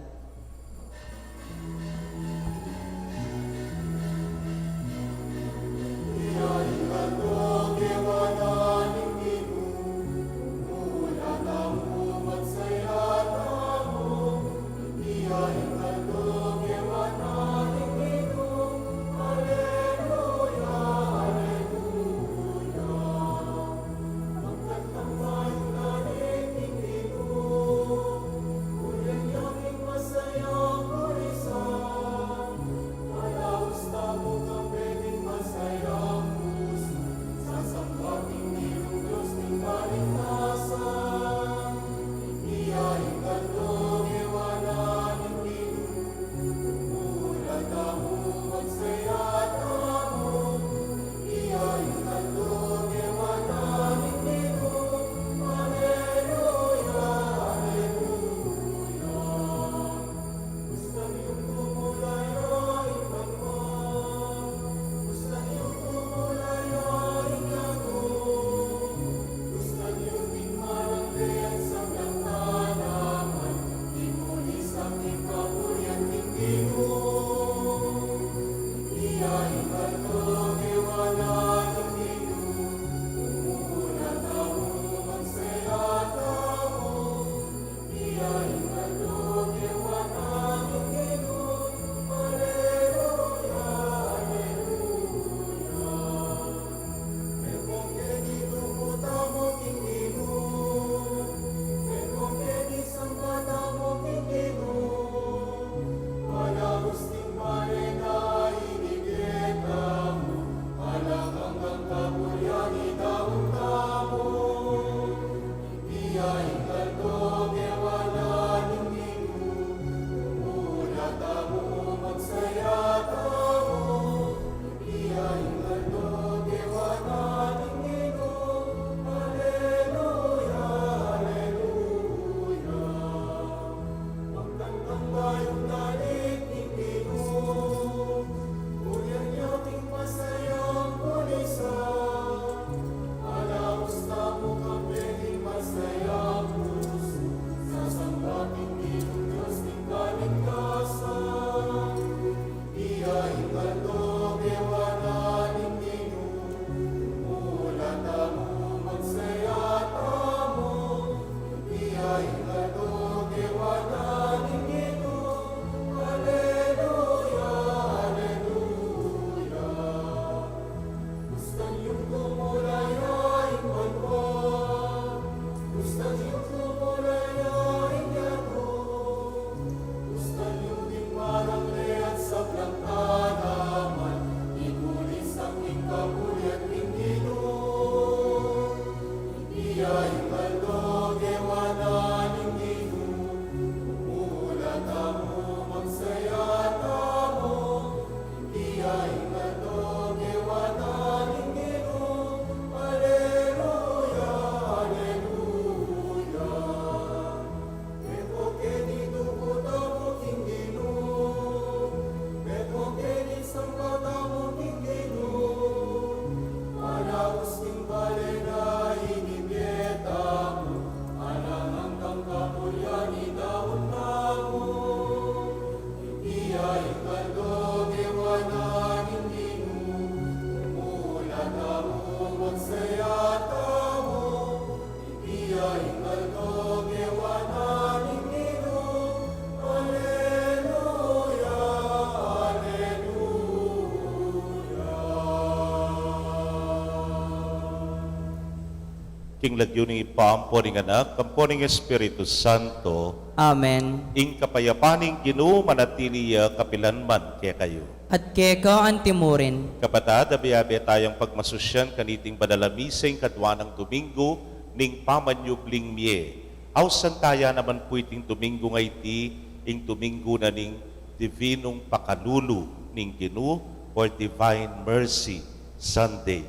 King lagyu ning Ibpa, ampo ning Anak, ampo ning Espiritu Santo. Amen. Ing kapayapan ning Ginu manatili ya kapilan man kekayu. At keka antimurin. Kapatad, abe-abe tayang pagmasusyan kaniting banal a misa ing kadwa nang Domingo ning pamanyubling mie. Ausan taya naman pu iting Domingo nga iti, ing Domingo na ning Divinong Pakalulu ning Ginu or Divine Mercy Sunday.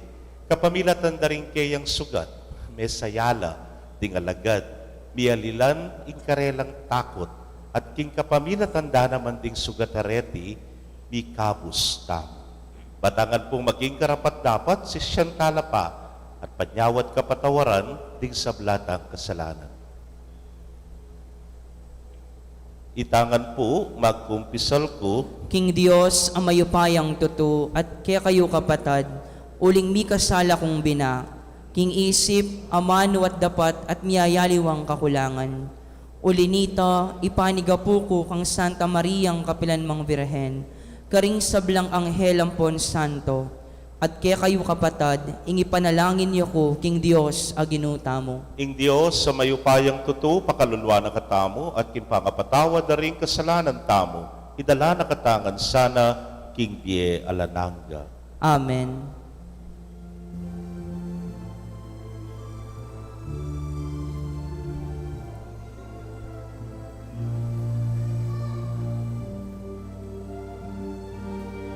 Kapamilatan da ring keyang sugat, mesayala ding alagad, mialilan ing karelang takut, at king kapamilatan da naman ding sugat a reti, mikabus tamu. Batangan pung maging karapat-dapat, sisian tala pa, at panyawad kapatawaran ding sabla tang kasalanan. Itang ngan pu, magkumpisal ku king Dios a mayupayang tutu, at kekayu kapatad, uling mikasala kung bina, king isip, amanu at dapat, at miyayaliwang kakulangan. Uli nita, ipanigapu ku kang Santa Mariang kapilan mang Birhen, karing sablang anghel ampon santo, at kekayu kapatad, ing ipanalangin yu ku king Dios a Ginu tamu. Ing Dios a mayupayang tutu, pakaluluan na katamu, at king pangapatawad da ring kasalanan tamu, idala na katamu ngan sana king bie alang angga. Amen.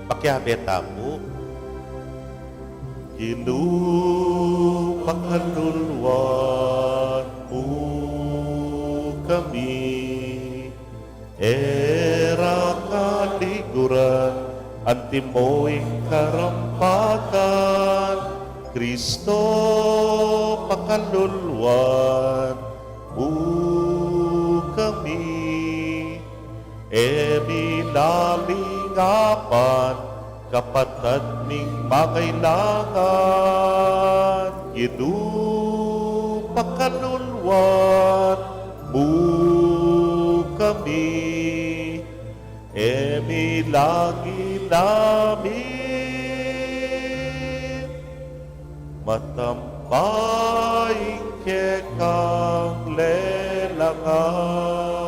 Pakiabe tamu. Ginu, pakaluluan mu kami. E ra kaliguran, antimo ing karampatan, Kristo, pakaluluan mu kami. E mi lalingapan, kapatad ming mangailangan, Ginu, pakaluluan mu kami. E mi lagi namin matampa ing kekang lelangan.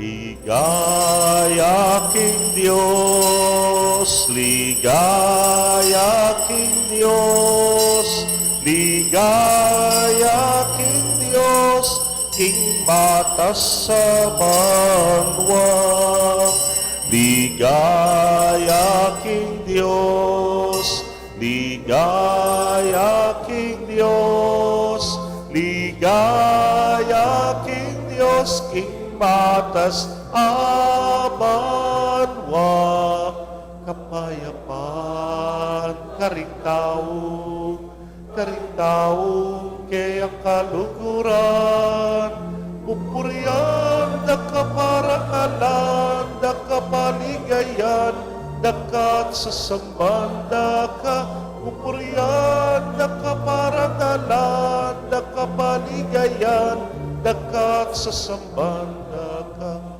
Ligaya king Dios, ligaya king Dios, ligaya king Dios, king matas a banua. Ligaya king Dios, ligaya king Dios, ligaya king Dios, king matas a banua. Kapayapan karing tau, karing tau keyang kaluguran. Pupurian da ka, parangalan da ka, paligayan da ka, sasamban da ka. Pupurian da ka, parangalan da ka, paligayan da ka, sasamban da ka.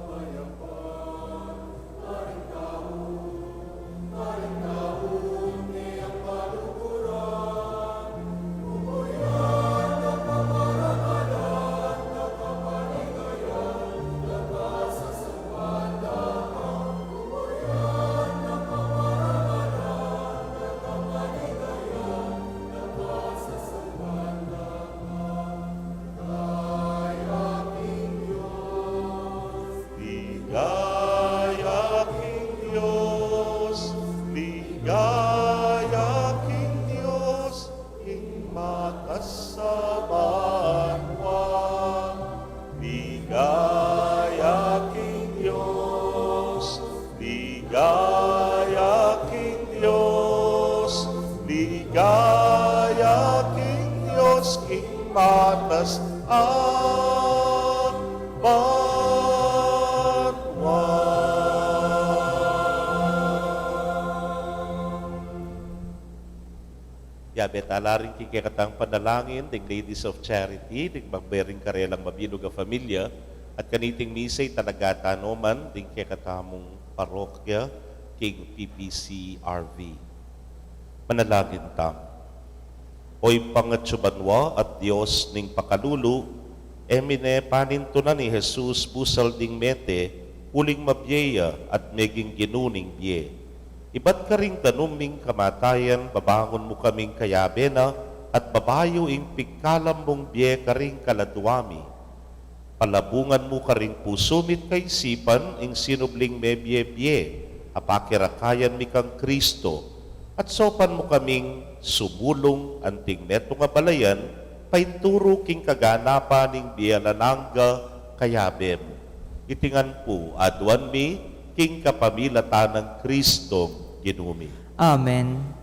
Ligaya king Dios, ligaya king Dios, king matas a banua. Ligaya king Dios, ligaya king Dios, ligaya king Dios, king matas a banua. Yabe tala rin king kekatang panalangin ding Ladies of Charity, ding magbe ring karelang mabilug a familia, At kaniting misa, italaga ta no man ding kekatamung parokya king P P C R V. Manalangin tamu. O Ibpa a atsu banua at Dios ning pakalulu, e mu ne panintunan i Jesus busal ding mete, uling mabie ya at meging Ginu ning bie. Ibat karing danum ming kamatayan, babangun mu kaming kayabe na, at babayu ing pigkalam mung bie karing kaladua mi. Palabungan mu karing pusu mi't kaisipan ing sinubling mebie-bie a pakirakayan mi kang Kristo, at saupan mu kaming sumulung anting metung a balayan, painturu king kaganapan ning bie alang angga kayabe mu. Iti ngan pu aduan mi king kapamilatan nang Kristong Ginu mi. Amen.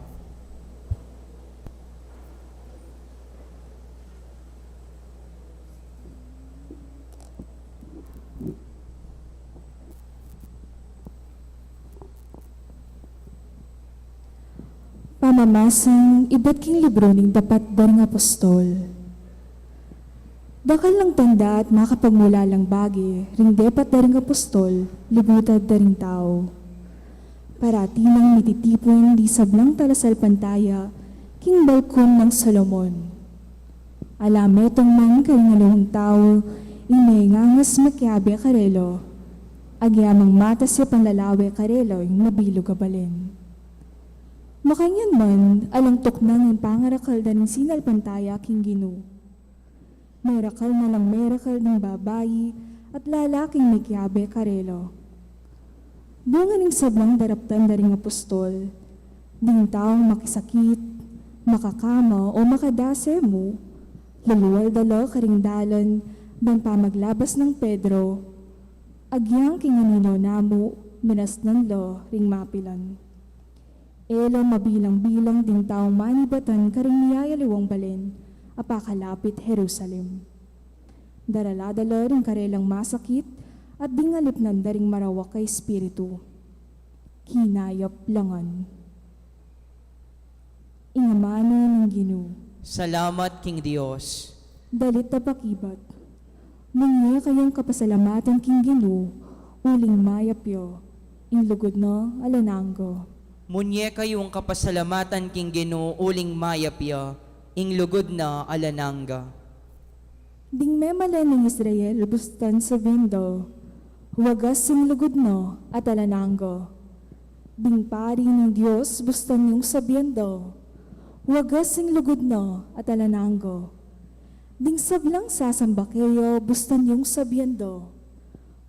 Pamamasang ibat king libru ning Dapat da ring Apostol. Dakal nang tanda at makapagmulalang bage ring depat da ring apostol, libutad da ring tau. Parati nang mititipun ding sablang talasalpantaya king balkon nang Solomon. Ala metung man karing alung tau ing mengangas makiabe karela, agyang matas ya panlalawe karela ing mabilug a balen. Makanyan man, alang tuknang ing pangarakal da ring sinalpantaya king Ginu. Merakal na lang merakal ding babai at lalaking mikiabe karela. Bunga ning sablang daraptan da ring apostol, ding taung makisakit, makakama o makadase mu, lulual da la karing dalan ban pamaglabas nang Pedro, agyang king anino na mu, minasnan la ring mapilan. E la mabilang-bilang ding taung manibatan karing miyayaliwang balen a pakalapit Jerusalem. Darala da la ring karelang masakit at ding alipnan da ring marawak a espiritu. Kinayap la ngan. Ing amanu ning Ginu. Salamat king Dios. Dalit a pakibat. Munye kayung kapasalamatan king Ginu, uling mayap ya, ing lugud na alang angga. Munye kayung kapasalamatan king Ginu, uling mayap ya, ing lugud na alang angga. Ding memalen ning Israel, bustan sabian da, wagas ing lugud na at alang angga. Ding pari ning Dios, bustan yung sabian da, wagas ing lugud na at alang angga. Ding sablang sasamba keya, bustan yung sabian da,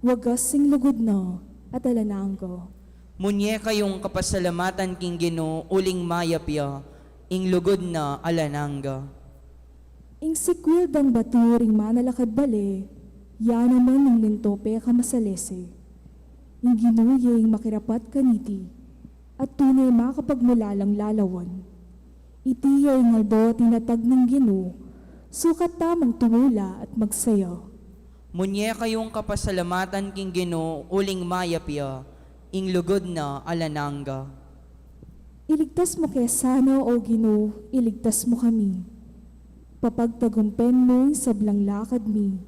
wagas ing lugud na at alang angga. Munye kayung kapasalamatan king Ginu, uling mayap ya, ing lugud na alang angga. Ing sikwil dang batu ring manalakad bale, ya naman ing linto pekamasalese. Ing Ginu ya ing makirapat kaniti, at tune makapagmulalang lalawan. Iti ya ing aldo a tinatag ning Ginu, sukat tamung tumula at magsaya. Munye kayung kapasalamatan king Ginu, uling mayap ya, ing lugud na alang angga. Iligtas mu ke sana, O Ginu, iligtas mu kami. Papagtagumpen mu ing sablang lakad mi.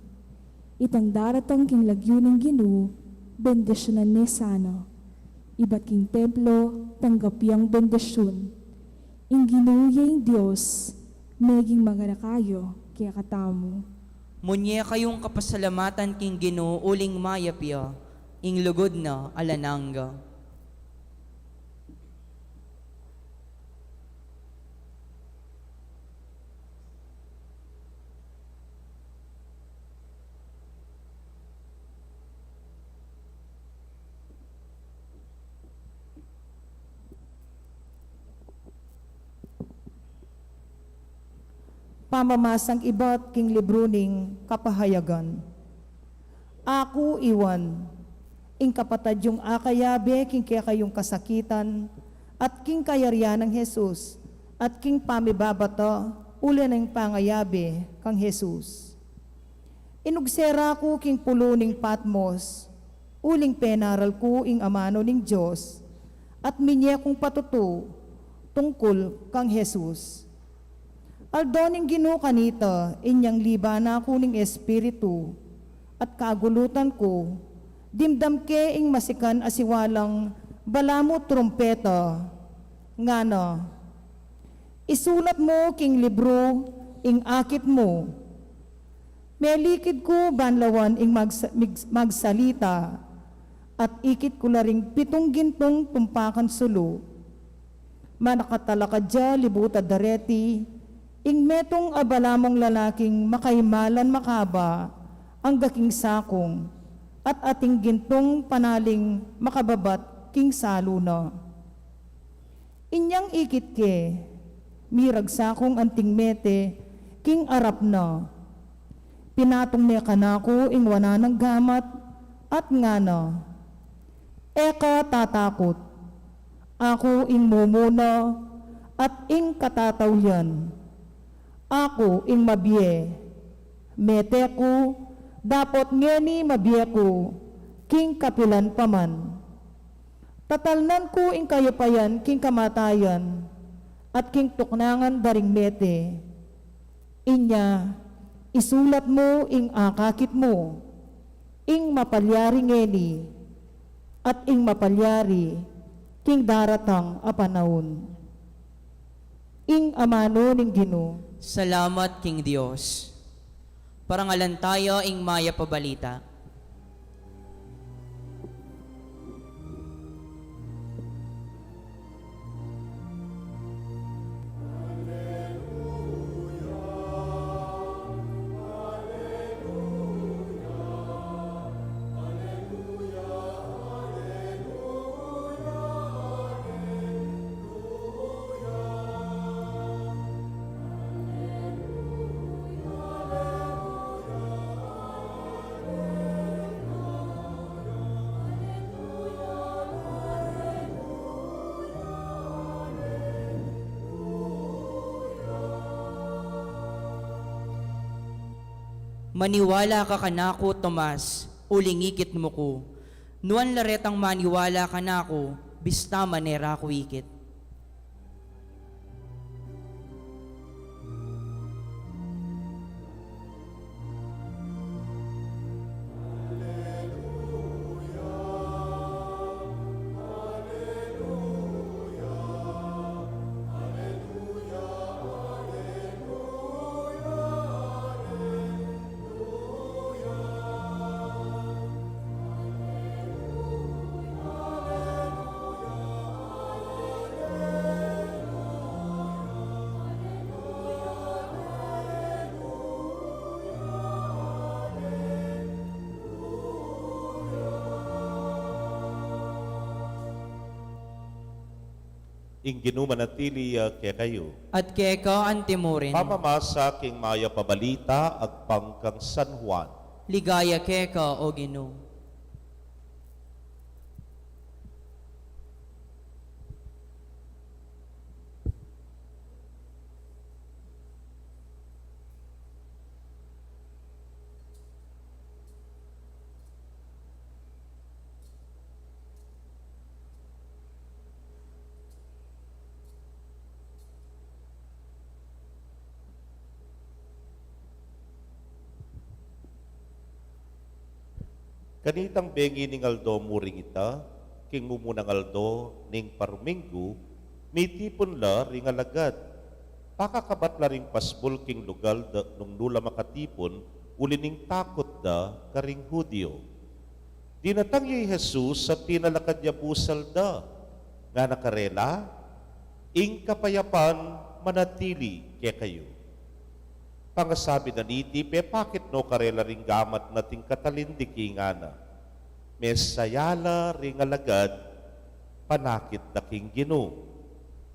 Itang daratang king lagyu ning Ginu, bendisyunan ne sana. Ibat king templo, tanggap yang bendisyun. Ing Ginu ya ing Dios, meging maganaka ya kekatamu. Munye kayung kapasalamatan king Ginu, uling mayap ya, ing lugud na alang angga. Pamamasang ibat king libru ning Kapahayagan. Aku i Juan, ing kapatad yung akayabe king kekayung kasakitan, at king kayarian nang Jesus, at king pamibabata uli na ning pangayabe kang Jesus. Inugsera ku king pulu ning Patmos, uling penaral ku ing amanu ning Dios, at minye kung patutu tungkul kang Jesus. Aldo ning Ginu kanita, inyang liba na ku ning Espiritu, at kagulutan ku, dimdam ke ing masikan a siwalang balamu trumpeta, ngana, "Isulat mu king libru ing akit mu." Melikid ku ban lawan ing magsa-, mig-, magsalita, at ikit ku la ring pitung gintung tumpakan sulu. Manakatalakad ya libut a dareti, ing metung a balamung lalaking makaimalan makaba, angga king sakung, at ating gintung panaling makababat king salu na. Inyang ikit ke, mirag sakung anting mete king arap na. Pinatung ne kanaku ing wanan nang gamat at ngana, "E ka tatakut. Aku ing mumuna at ing katataulian. Aku ing mabie. Mete ku, dapot ngeni mabie ku king kapilan pa man. Tatalnan ku ing kayupayan king kamatayan at king tuknangan da ring mete. Inya, isulat mu ing akakit mu, ing mapalyari ngeni at ing mapalyari king daratang a panaun." Ing amanu ning Ginu. Salamat king Dios. Parangalan taya ing mayap a balita. Maniwala ka kanaku, Tomas, uling ikit mu ku. Nuan la retang maniwala kanaku, bista man e ra ku ikit. Ing Ginu manatili ya kekayu. At keka antimurin. Pamamasa king mayap a balita agpang kang San Juan. Ligaya keka, O Ginu. Kanitang bengi ning aldo muring ita, king mumunang aldo ning parminggu, mitipun la ring alagad. Pakakabat la ring pasbul king lugal da nung nu la makatipun, uli ning takut da karing Judio. Dinatang ya i Jesus at tinalakad ya busal da. Ngana karela, "Ing kapayapan manatili kekayu." Pangasabi na niti, pepakit no karela ring gamat na ating katalindiki, ngana, "Mesaya la ring alagad, panakit da king Ginu."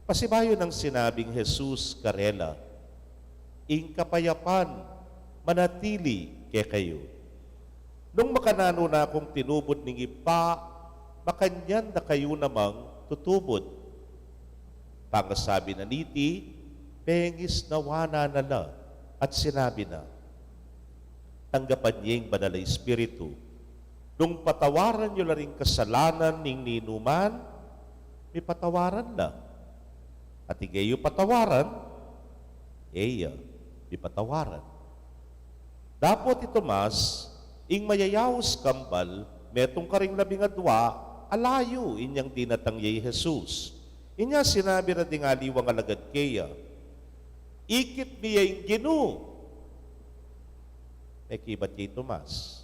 Pasibayu nang sinabing Jesus karela, "Ing kapayapan manatili kekayu. Nung makananu na kung tinubud ning Ibpa, makanyan da kayu namang tutubud." Pangasabi na niti, pengisnawan na la at sinabi na, "Tanggapan ye ing Banal a Espiritu. Nung patawaran yu la ring kasalanan ning ninuman, mipatawaran la. Ating e yu patawaran, e ya mipatawaran." Dapot i Tomas, Ing mayayaus kambal, metung karing labing adua, ala yu inyang dinatang ya i Jesus. Inya sinabi ra ding aliwang alagad keya, "Ikit mi ya ing Ginu." Mekibat ya i Tomas,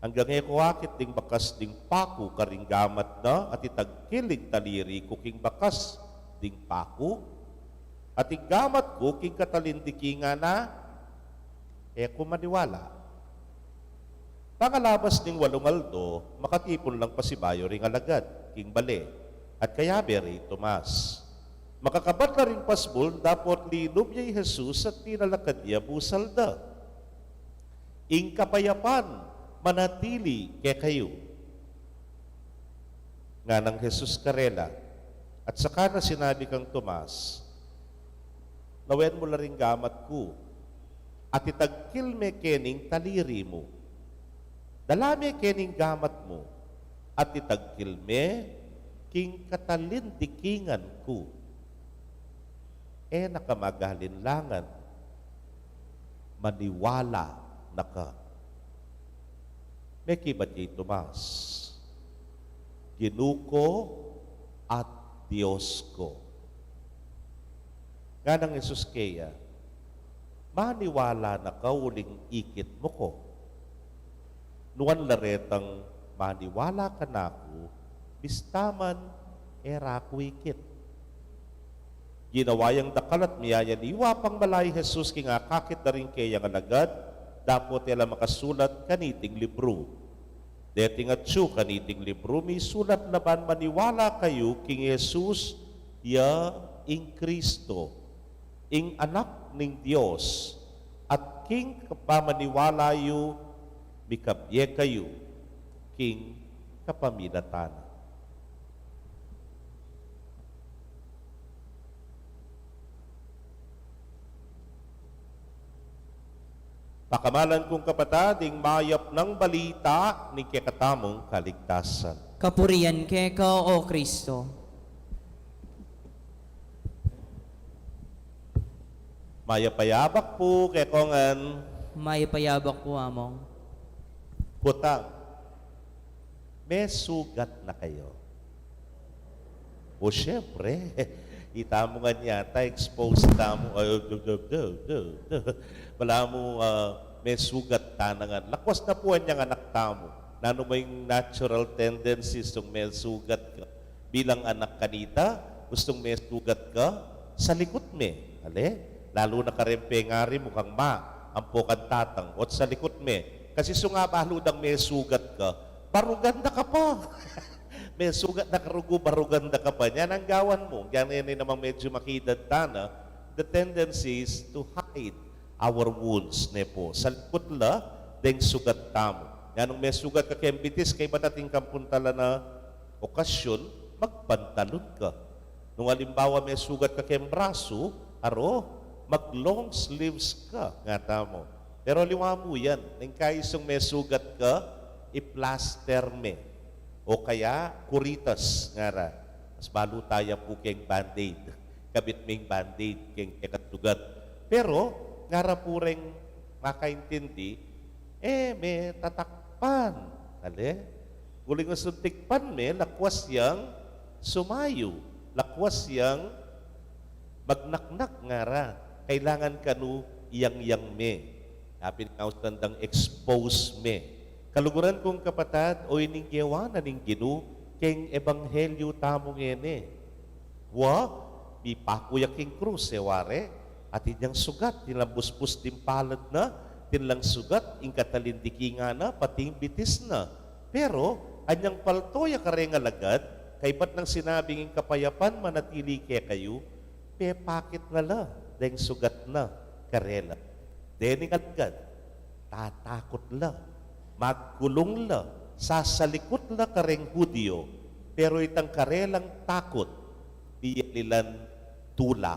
"Anggang e ku akit ding bakas ding paku karing gamat na, at itagkil ing taliri ku king bakas ding paku, at ing gamat ku king katalindikingan na, e ku maniwala." Pangalabas ning walung aldo, makatipun lang pasibayu ring alagad king bale, at kayabe ri Tomas. Makakabat la ring pasbul, dapot linub ya i Jesus at tinalakad ya busal da. "Ing kapayapan manatili kekayu," nganang Jesus karela. At saka na sinabi kang Tomas, "Lawen mu la ring gamat ku, at itagkil me kening taliri mu. Dala me kening gamat mu, at itagkil me king katalindikingan ku. E na ka mag-alinlangan, maniwala na ka." Mekibat ya i Tomas, "Ginu ku at Dios ku." Nganang Jesus keya, "Maniwala na ka uling ikit mu ku. Nuan la retang maniwala kanaku, bista man e ra ku ikit." Ginawa yang dakal at miyayaliwa pang mala i Jesus king akakit da ring keyang alagad, dapot e la makasulat kaniting libru. Deting atyu kaniting libru, misulat la ban maniwala kayu king Jesus ya ing Kristo, ing Anak ning Dios, at king pamaniwala yu mikabie kayu king kapamilatan na. Pakamalan kung kapatad, ing mayap nang balita ning kekatamung kaligtasan. Kapurian keka, O Kristo. Mayap a yabak pu kekongan. Mayap a yabak pu, Among. Kutang, mesugat na kayu? O, siyempre. Itamu ngan yata, expose tamu. Ay, du, du, du, du, du. Balamu, ah, mesugat tana ngan. Lakwas na pu anyang anak tamu. Nanu mu ing natural tendencies nung mesugat ka? Bilang anak kanita, gustung mesugat ka, salikut me. Ale? Lalu na kareng pengari mu kang ma, ampo kang tatang, ot salikut me. Kasi sunga balu dang mesugat ka, barugan da ka pa. Mesugat na ka rugu, barugan da ka pa. Nya nanu ing gawan mu? Nya nene namang medyu makidad tana, the tendency is to hide our wounds, ne pu. Salikut la deng sugat tamu. Nya nung mesugat ka keng bitis, kaybat atin kang puntalan a okasyun, magpantalon ka. Nung alimbawa mesugat ka keng brasu, aro, mag-long sleeves ka, nga tamu. Pero aliwa mu yan, neng kaisung mesugat ka, i-plaster me. O kaya, kuritas, ngara. Mas balu taya pu keng band-aid. Kabit me ing band-aid keng kekang sugat. Pero, ngara pu reng makaintindi, e me tatakpan. Ale? Uling ustung tikpan me, lakwas yang sumayu, lakwas yang magnaknak, ngara. Kailangan kanu iyangyang me. Apin nga ustung dang expose me. Kaluguran kung kapatad, o ining gewa na ning Ginu keng ebanghelyu tamu ngeni. Wa, mipaku ya king krus, e wari, atin yang sugat, atin lang buspus ding palad na, atin lang sugat ing katalindikingan na, pati ing bitis na. Pero anyang palto ya kareng alagad, kaybat nang sinabing ing kapayapan manatili kekayu, pepakit na la deng sugat na karela. Dening alagad, tatakut la, magkulung la, sasalikut la kareng Judio, pero itang karelang takut, miyalilan tula.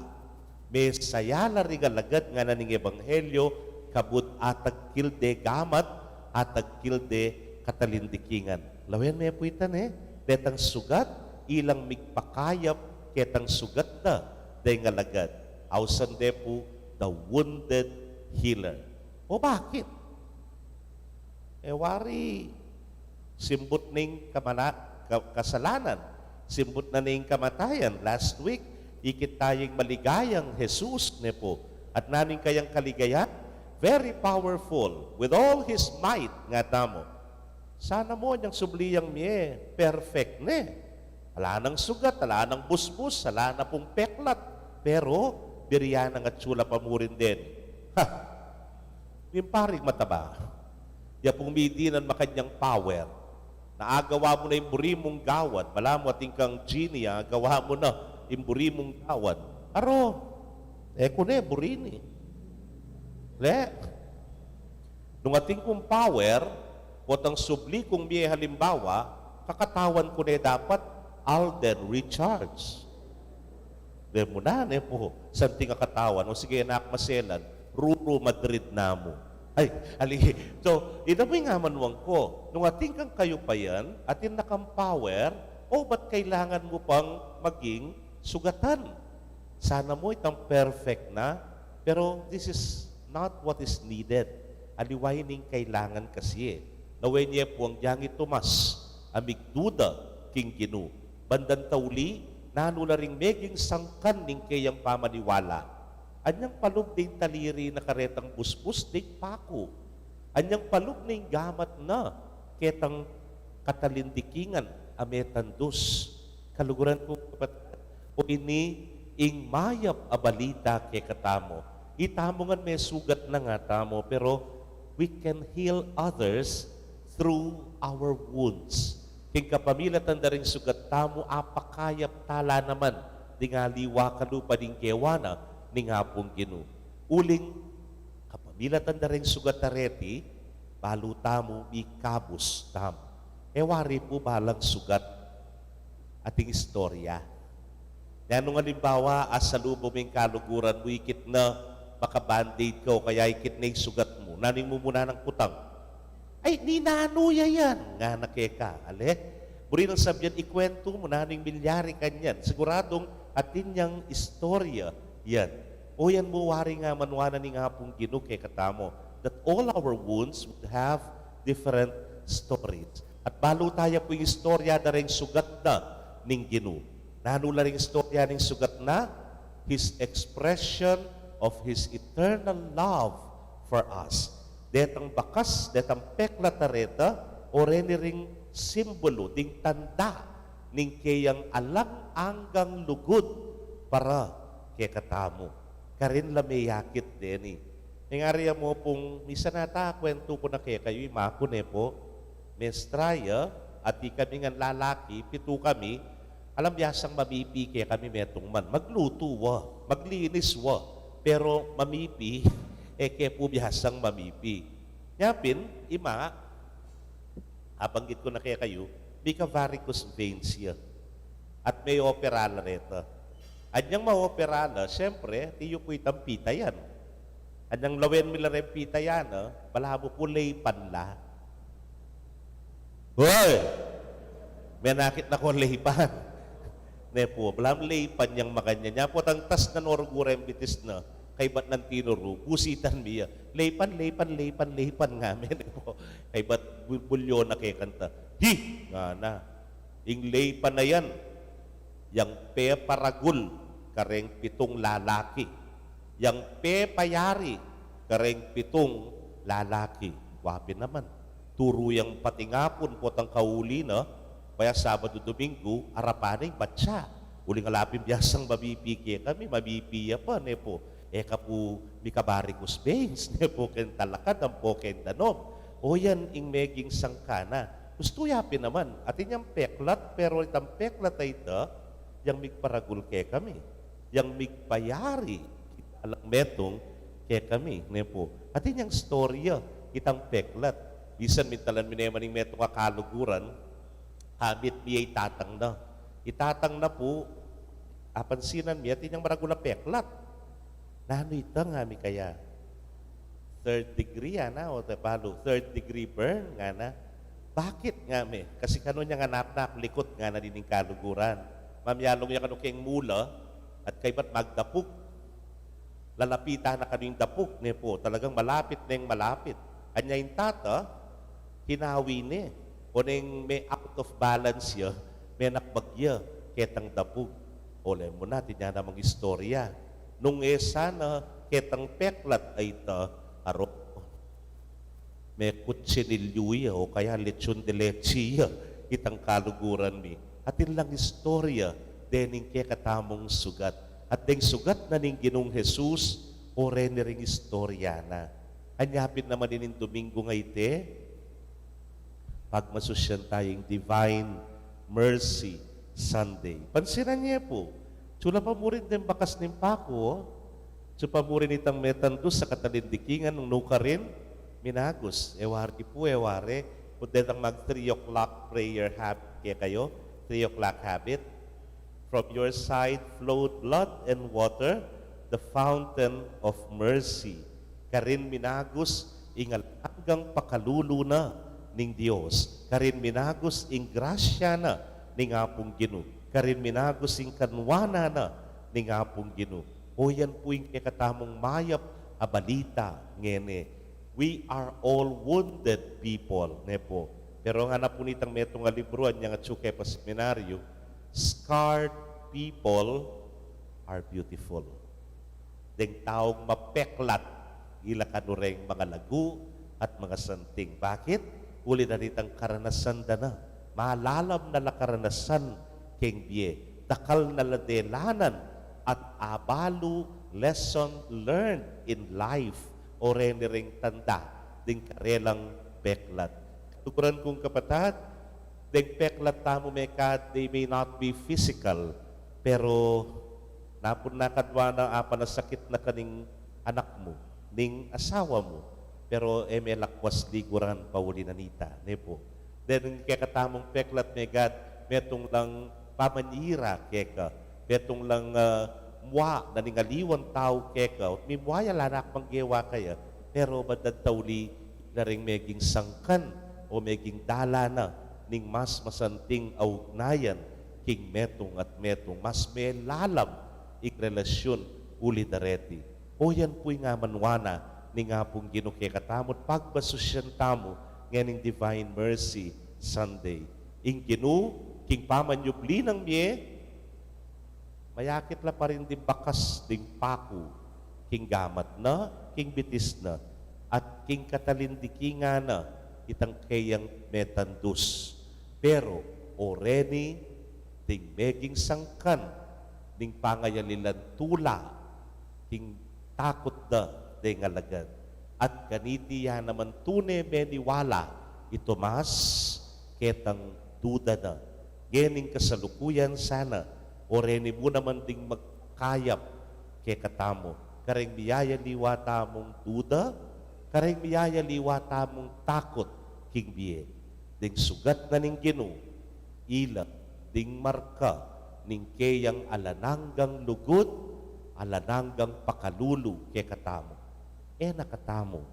Mesaya la ring alagad ngana ning ebanghelyu, kabud atagkil de gamat, atagkil de katalindikingan. Lawen me pu ita ne, detang sugat, ilang migpakayap ketang sugat na deng alagad. Ausan de pu, the wounded healer. O bakit? E wari, simbut na ing kamana-, ka-, kasalanan, simbut na ning kamatayan. Last week, ikit taya ing maligayang Jesus, ne pu. At nanu ing kayang kaligayan? Very powerful, with all his might, ngatamu. Sana mu, inyang subli yang mie, perfect ne. Ala nang sugat, ala nang busbus, ala na pung peklat. Pero, buri ya nang atiu la pa murin deni. Ha! Ning paring mataba. Ya pung midinan makanyang power. Na agawa mu na ing buri mung gawan. Balamu atin kang genie, agawa mu na ing buri mung gawan. Aro, e ku ne buri ini. Le, nung atin kung power, potang subli kung mie halimbawa, kakatawan ku ne dapat Alden Richards. De mu na, ne pu, santing a katawan. O sige, anak, maselan, Ruru Madrid namu. Ay, ali. So, ina mu ing amanuan ku. Nung atin kang kayupayan, atin na kang power, o ba't kailangan mu pang maging sugatan? Sana mu itang perfect na, pero this is not what is needed. Aliwa ing kailangan kasi e. Nawen ye pu ang dyang i Tomas a migduda king Ginu. Bandang tauli, nanu la ring meging sangkan ning keyang pamaniwala? Anyang palub ding taliri na karetang busbus ding paku? Anyang palub ning gamat na ketang katalindikingan a metandus? Kaluguran kung kapatad, o ini ing mayap a balita kekatamu. Itamu ngan mesugat na ngatamu, pero we can heal others through our wounds. King kapamilatan da ring sugat tamu, apakayap tala naman ding aliwa kalupa ding gewa na ning Apung Ginu. Uling kapamilatan da ring sugat a reti, balu tamu, mikabus tamu. E wari pu balang sugat ating istorya. Nanu ngan alimbawa, asalubung mu ing kaluguran mu, ikit na, maka-band-aid ka o kaya ikit na ing sugat mu. Nanu ing mumuna nang kutang? Ay, ninanu ya yan? Ngana keka, ale? Buri nang sabian, ikwentu mu nanu ing milyari kanyan. Siguradung atin yang istorya yan. O yan mu wari ing amanuan na ning Apung Ginu kekatamu, that all our wounds would have different stories. At balu taya pu ing istorya da ring sugat na ning Ginu. Nanu la ring istorya ning sugat na? His expression of his eternal love for us. Detang bakas, detang peklat a reta, o reni ring simbulu, ding tanda ning keyang alang anggang lugud para kekatamu. Karin la meyakit deni. Mengari ya mu pung, misan ata kwentu ku na kekayu, ima ku ne pu, mestra ya, at ikami ngan lalaki, pitu kami, alam, biasang mamipi kekami metung man. Maglutu wa, maglinis wa, pero mamipi, e ke pu biasang mamipi. Nya pin, ima, abanggit ku na kekayu, mika-varicose veins ya. At me-opera la reta. Anyang ma-opera la, siyempre, tiyu pu itang pitayan. Anyang lawen mi la reng pitayan, a, balamu pu leypan la. Hoy! Menakit na kong leypan. Ne pu, balamu leypan yang makanyan. Nya pu, tangtas na norugu reng bitis na. Kaybat nang tinuru, busitan mi ya. Leypan, leypan, leypan, leypan, ngame, ne pu. Kaybat bu-, bulyo na kekanta. Hi! Ngana. Ing leypan a yan, yang peparagul kareng pitung lalaki, yang pepayari kareng pitung lalaki. Wa pin naman, turu yang patingapun potang kauli na, kaya Sabadu, Domingu, arapan na ing batsa. Uling ala pin biasang mamipi kekami, mamipi ya pa, ne pu. E ka pu mika-varicose veins, ne pu, keng talakad ampo keng danom. O yan ing meging sangkan na. Gustu ya pin naman, atin yang peklat, pero itang peklat a ita, yang migparagul kekami, yang migpayari, alang metung kekami, ne pu. Atin yang istorya, itang peklat. Misan mintalan mi ne man ing metung a kaluguran, kamit mi ya itatang na. Itatang na pu, apansinan mi, atin yang maragul a peklat. Nanu ita, ngami kaya? Third degree, ana, o te balu, third degree burn, ngana. Bakit, ngame? Kasi kanu nyang anap na aklikut, ngana, dining kaluguran. Mamyalung ya kanu keng mula, at kaybat magdapug. Lalapitan na kanu ing dapug, ne pu, talagang malapit neng malapit. Anya ing tata, Kinawi ne, o neng me-out of balance ya, menakbag ya ketang dabug. Ole mu na, atin ya namang istorya. Nung e sana ketang peklat a ita, arok, mekutsinilyu ya o kaya lechon de leche ya itang kaluguran mi. Atin lang istorya dening kekatamung sugat. At deng sugat na ning Ginung Jesus, o reni ring istorya na. Anya pin naman ining Domingo ngeni, pagmasusyan taya ing Divine Mercy Sunday. Pansinan ye pu, tsula pa mu rin deng bakas ning paku, o. Tsula pa mu rin itang metandus a katalindikingan nung nukarin minagus. E wari pu, e wari, put detang mag three o'clock prayer hab-, kekayu, three o'clock habit. From your side flowed blood and water, the fountain of mercy. Karin minagus ing alang anggang pakalulu na ning Dios. Karin minagus ing grasya na ning Apung Ginu. Karin minagus ing kanwanan na ning Apung Ginu. O yan pu ing kekatamung mayap a balita ngeni. We are all wounded people, ne pu. Pero ngana pu nitang metung a libru, anyang atsu ke pa seminaryo, scarred people are beautiful. Deng taung mapeklat, ila kanu reng mangalagu at mangasanting. Bakit? Uli na nitang karanasan da na. Malalam na la karanasan keng bie. Dakal na la delanan at abalu, lesson learned in life, o reni ring tanda ding karelang peklat. Kaluguran kung kapatad, deng peklat tamu mekad, they may not be physical, pero napun na kadwa na, apanasakit na ka ning anak mu, ning asawa mu, pero e me lakwas liguran pauli na nita, ne pu. Deng kekatamung peklat mekad, metung lang pamanyira keka, metung lang, ah, mua na ning aliwang tau keka, mimua ya la, anak, manggewa kaya, pero madantauli na ring meging sangkan o meging dalan na ning mas masanting a ugnayan king metung at metung, mas melalam ing relasyun uli dareti. O yan pu ing amanwa na ning Apung Ginu kekatamu, pagmasusyan tamu ngening Divine Mercy Sunday. Ing Ginu, king pamanyubli nang mie, mayakit la pa rin ding bakas ding paku king gamat na, king bitis na, at king katalindikingan na itang keyang metandus. Pero o reni ding meging sangkan ning pangayalilan tula king takut da deng alagad. At kaniti ya naman tune meniwala i Tomas ketang duda na. Ngening kasalukuyan sana, o reni mu naman ding magkayap kekatamu, kareng miyayaliwa tamung duda, kareng miyayaliwa tamung takut king bie. Ding sugat na ning Ginu, ila ding marka ning keyang alang anggang lugud, alang anggang pakalulu kekatamu. E na katamu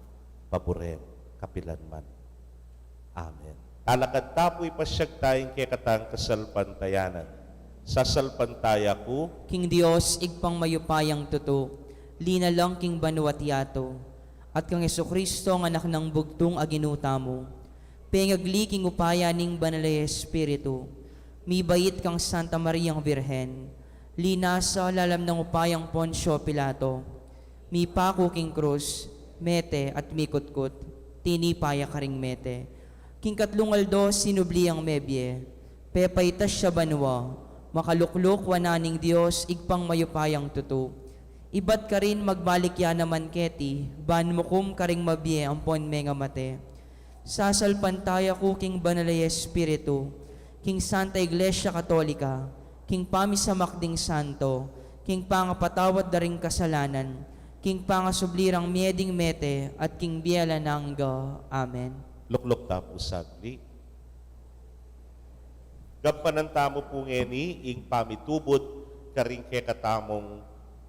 paburen kapilan man. Amen. Talakad ta pu, ipasyag taya ing kekatang kasalpantayanan. Sasalpantaya ku king Dios, Ibpang mayupayang tutu, linalang king banua't yatu, at kang Jesucristo, a Anak nang bugtung a Ginu tamu, pengagli king upaya ning Banal a Espiritu, mibait kang Santa Mariang Virgen, linasa lalam nang upayang Poncio Pilato, mipaku king krus, mete at mikutkut, tinipa ya karing mete. King katlung aldo sinubli yang mebie, pepaitas ya banua, makalukluk wanan ning Dios, Ibpang mayupayang tutu. Ibat karin magbalik ya naman keti, ban mukum karing mabie ampon mengamate. Sasalpantaya ku king Banal a Espiritu, king Santa Iglesia Katolika, king pamisamak ding santo, king pangapatawad da ring kasalanan, king pangasubli rang mie ding mete, at king bie alang angga. Amen. Lukluk ta pu saglit. Gampanan tamu pu ngeni ing pamitubud karing kekatamung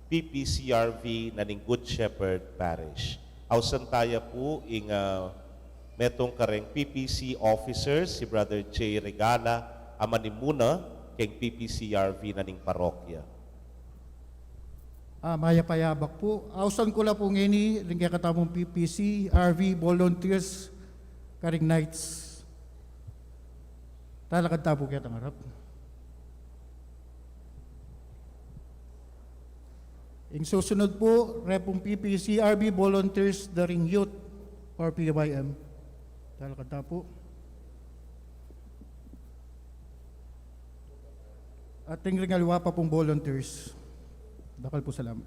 P P C R V na ning Good Shepherd Parish. Ausan taya pu ing, ah, metung kareng P P C officer, si Brother J Regala, a manimuna keng P P C R V na ning parokya. Ah, mayap a yabak pu. Ausan ku la pu ngeni ring kekatamung P P C R V volunteers karing Knights. Talakad ta pu ketang arap. Ing susunod pu, repung P P C R V volunteers, daring youth or P Y M. Talakad ta pu. At ring aliwa pa pung volunteers. Dakal pung salamat.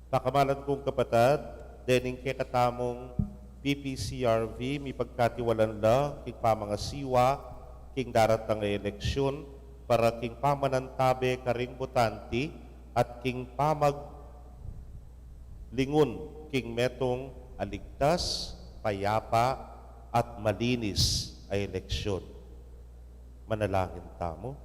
Pakamalan kung kapatad, dening kekatamung P P C R V, mipagkatiwalan la king pamangasiwa king daratang a eleksyun para king pamanantabe karing botante at king pamaglingun king metung a ligtas, payapa, at malinis a eleksyun. Manalangin tamu.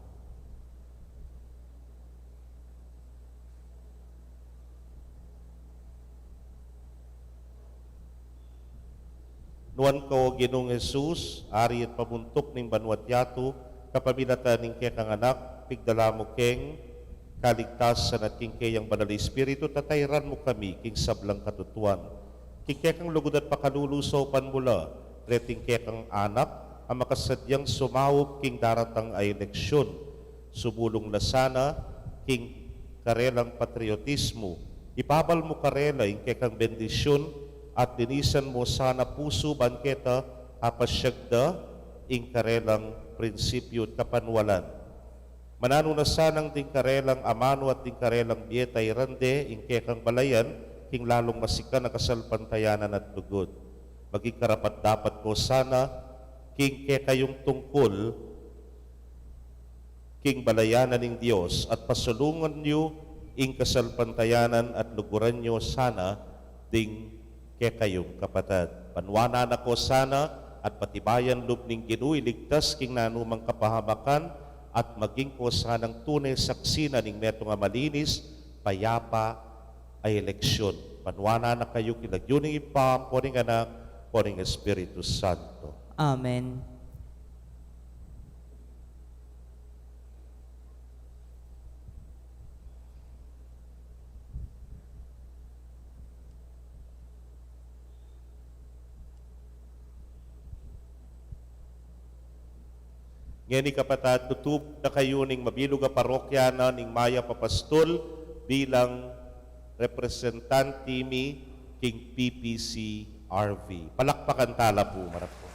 Nuan ka, O Ginung Jesus, Ari at Pamuntuk ning banua't yatu, kapamilatan ning kekang Anak, pigdala mu keng kaligtasan at king keyang Banal a Espiritu, tatairan mu kami king sablang katutuan. King kekang lugud at pakalulu saupan mu la reting kekang anak a makasadyang sumaup king daratang a eleksyun. Sumulung la sana king karelang patriotismu. Ipabal mu karela ing kekang bendisyun at linisan mu sana pusu ban keta apasyag da ing karelang prinsipyu at kapanwalan. Mananu na sanang ding karelang amanu at ding karelang bie tairan de ing kekang balayan king lalung masikan a kasalpantayanan at lugud. Maging karapat-dapat ko sana king kekayung tungkul king balayan ning Dios at pasulungan yu ing kasalpantayanan at luguran yu sana ding kekayung kapatad. Panwanan na ko sana at patibayan lub ning Ginu, iligtas king nanumang kapahamakan at maging ko sanang tune saksi na ning metung a malinis, payapa a eleksyun. Panwanan na kayu king lagyu ning Ibpa, ampo ning Anak, ampo ning Espiritu Santo. Amen. Ngeni kapatad, tutub na kayu ning mabilug a parokya na ning mayap a pastul bilang representante mi king P P C R V. Palakpakan tala pu, maragul.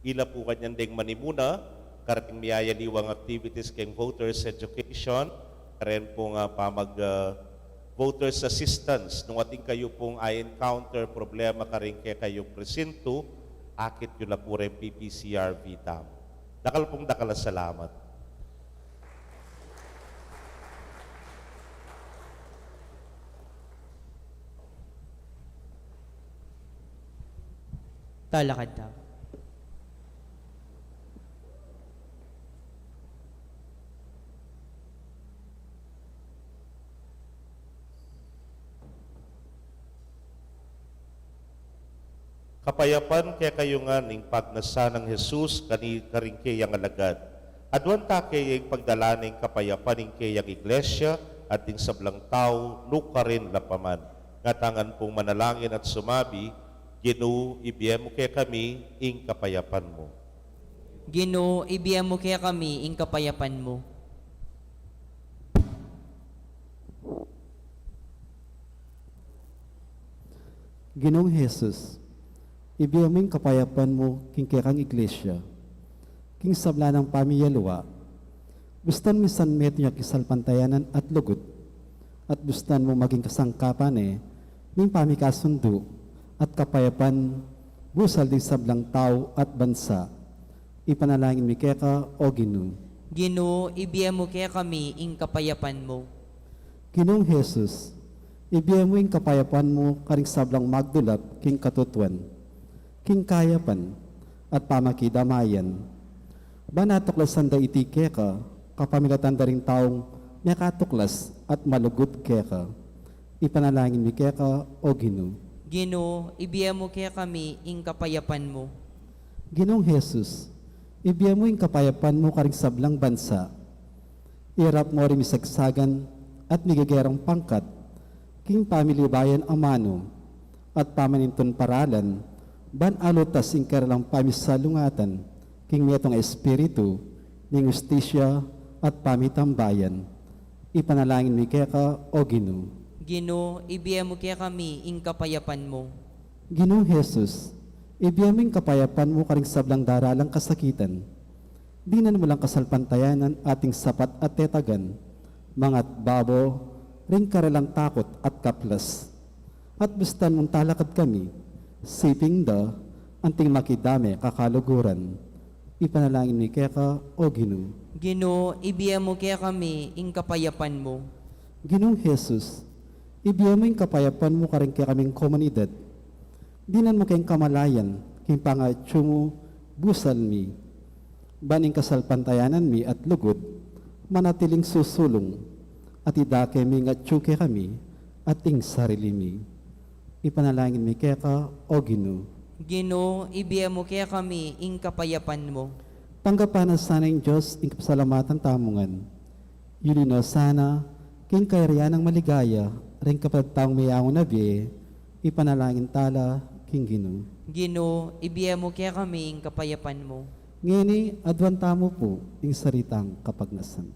Ila pu kanyan deng manimuna kareting miyayaliwang activities keng voters education, karen pung, ah, pamag, ah, voters assistance. Nung atin kayu pung a-encounter problema karing kekayung presintu, akit yu la pu reng P P C R V tamu. Dakal pung dakal a salamat. Talakad tamu. Kapayapan kekayu ngan ing pagnasa nang Jesus kani, karing keyang alagad. Aduan ta keya ing pagdala ning kapayapan ing keyang iglesia at ding sablang tau nukarin la pa man. Ngatanan pung manalangin at sumabi, Ginu, ibie mu kekami ing kapayapan mu. Ginu, ibie mu kekami ing kapayapan mu. Ginung Jesus, ibie mu ing kapayapan mu king kekang iglesia, king sabla nang pamiyaliwa, Bustan mu san metung ya king salpantayanan at lugud, at bustan mu maging kasangkapan ne ning pamikasundu at kapayapan busal ding sablang tau at bansa. Ipanalangin mi keka, O Ginu. Ginu, ibie mu kekami ing kapayapan mu. Ginung Jesus, ibie mu ing kapayapan mu karing sablang magdulap king katutuan, king kayapan, at pamakidamayan. Ban atuklasan da iti keka, kapamilatan da ring taung mekatuklas at malugud keka. Ipanalangin mi keka, O Ginu. Ginu, ibie mu kekami ing kapayapan mu. Ginung Jesus, ibie mu ing kapayapan mu karing sablang bansa. Irap mu ring misagsagan at migegerang pangkat king pamilibayan amanu at pamanintun paralan, ban alutas ing keralang pamisalungatan king metung a espiritu ning ustisya at pamitambayan. Ipanalangin mi keka, O Ginu. Ginu, ibie mu kekami ing kapayapan mu. Ginung Jesus, ibie mu ing kapayapan mu karing sablang daralang kasakitan. Dinan mu lang kasalpantayanan ating sapat at tetagan, mangat babo ring karalang takut at kaplas. At bustan mung talakad kami, siping da anting makidame kakaluguran. Ipanalangin mi keka, O Ginu. Ginu, ibie mu kekami ing kapayapan mu. Ginung Jesus, ibie mu ing kapayapan mu karing kekaming komunidad. Dinan mu keng kamalayan king pangatsu mu busal mi, ban ing kasalpantayanan mi at lugud manatiling susulung, at idake mi ing atsu kekami at ing sarili mi. Ipanalangin mi keka, O Ginu. Ginu, ibie mu kekami ing kapayapan mu. Tanggapan na sana ing Dios ing kapasalamatan tamu ngan. Yuli no sana king kayarian nang maligaya ring kapatad tang meyangu na bie. Ipanalangin tala king Ginu. Ginu, ibie mu kekami ing kapayapan mu. Ngeni, aduan tamu pu ing saritang kapagnasan.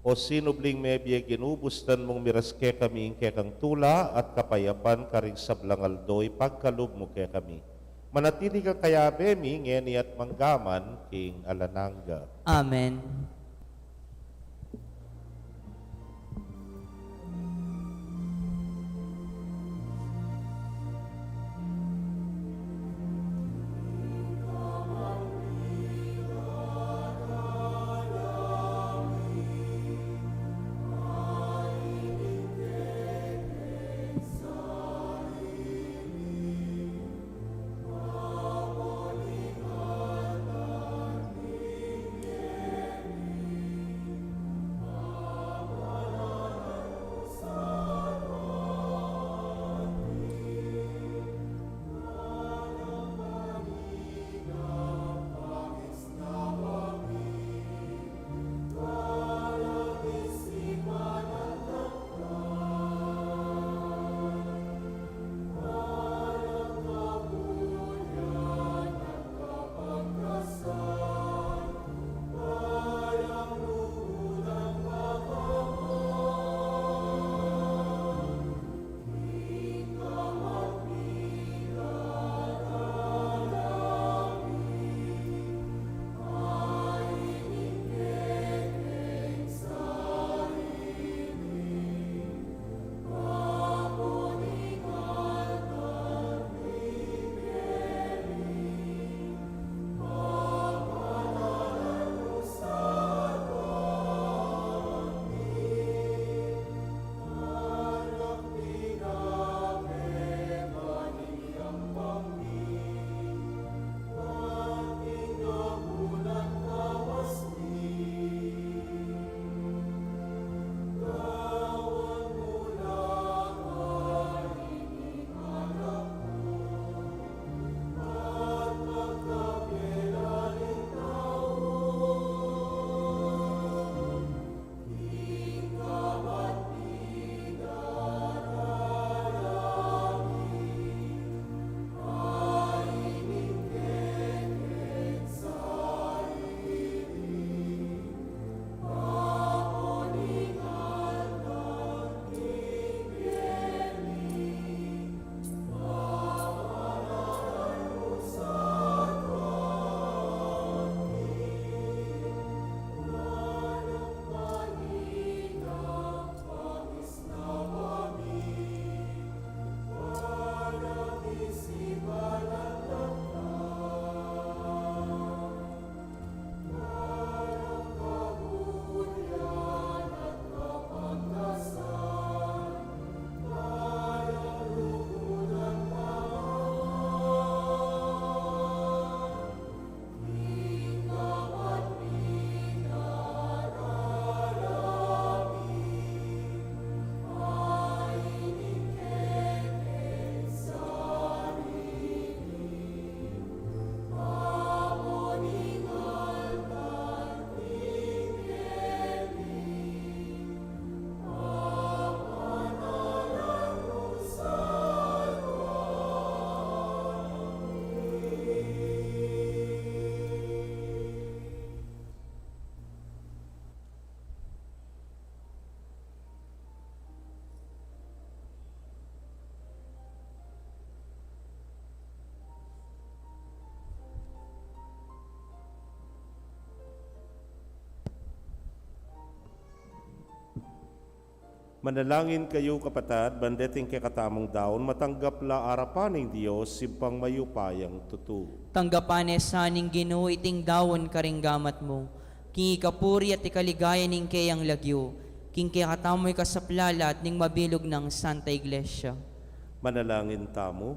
O sinubling mebie, Ginu, bustan mung miras kekami ing kekang tula at kapayapan karing sablang aldo, ipagkalub mu kekami. Manatili kang kayabe mi, ngeni at mangga man king alang angga. Amen. Manalangin kayu, kapatad, ban deting kekatamung daun matanggap la arapan ning Dios, Ibpang mayupayang tutu. Tanggapan ne sa ning Ginu iting daun karing gamat mu, king ikapuri at ikaligaya ning keyang lagyu, king kekatamung ikasaplalat ning mabilug nang Santa Iglesia. Manalangin tamu.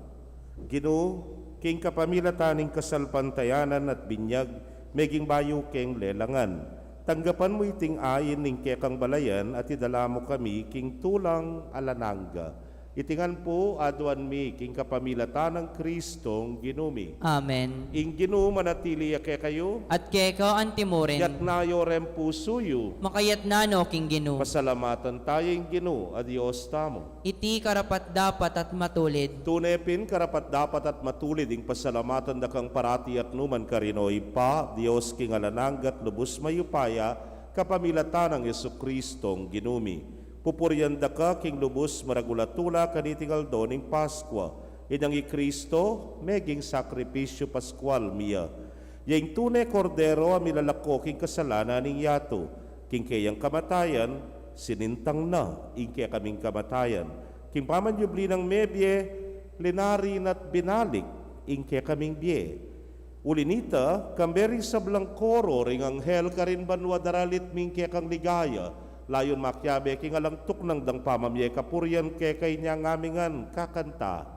Ginu, king kapamilatan ning kasalpantayanan at binyag, meging bayu keng lelangan. Tanggapan mu iting ain ning kekang balayan at idala mu kami king tulang alang angga. Iti ngan pu aduan mi king kapamilatan nang Kristong Ginu mi. Amen. Ing Ginu manatili ya kekayu. At keka antimurin. Yatna yu ring pusu yu. Makayatna no king Ginu. Pasalamatan taya ing Ginu a Dios tamu. Iti karapat-dapat at matulid. Tune pin karapat-dapat at matulid ing pasalamatan da kang parati at nukarin man, O Ibpa, Dios king alang angga at lubus mayupaya, kapamilatan nang Jesucristong Ginu mi. Pupurian da ka king lubus maragul a tula kaniting aldo ning Paskua. Inyang i Kristo meging sakripisyu paskual mi ya. Ya ing tune Kordero a milalako king kasalanan ning yatu. King keyang kamatayan, sinintang na ing kekaming kamatayan. King pamanyubli nang mebie, linari na't binalik ing kekaming bie. Uli nita, kambe ring sablang koro ring anghel karin banua daralit mi ing kekang ligaya, layun makiabe king alang tuknang dang pamamie kapurian keka. Inya ngan mi ngan kakanta.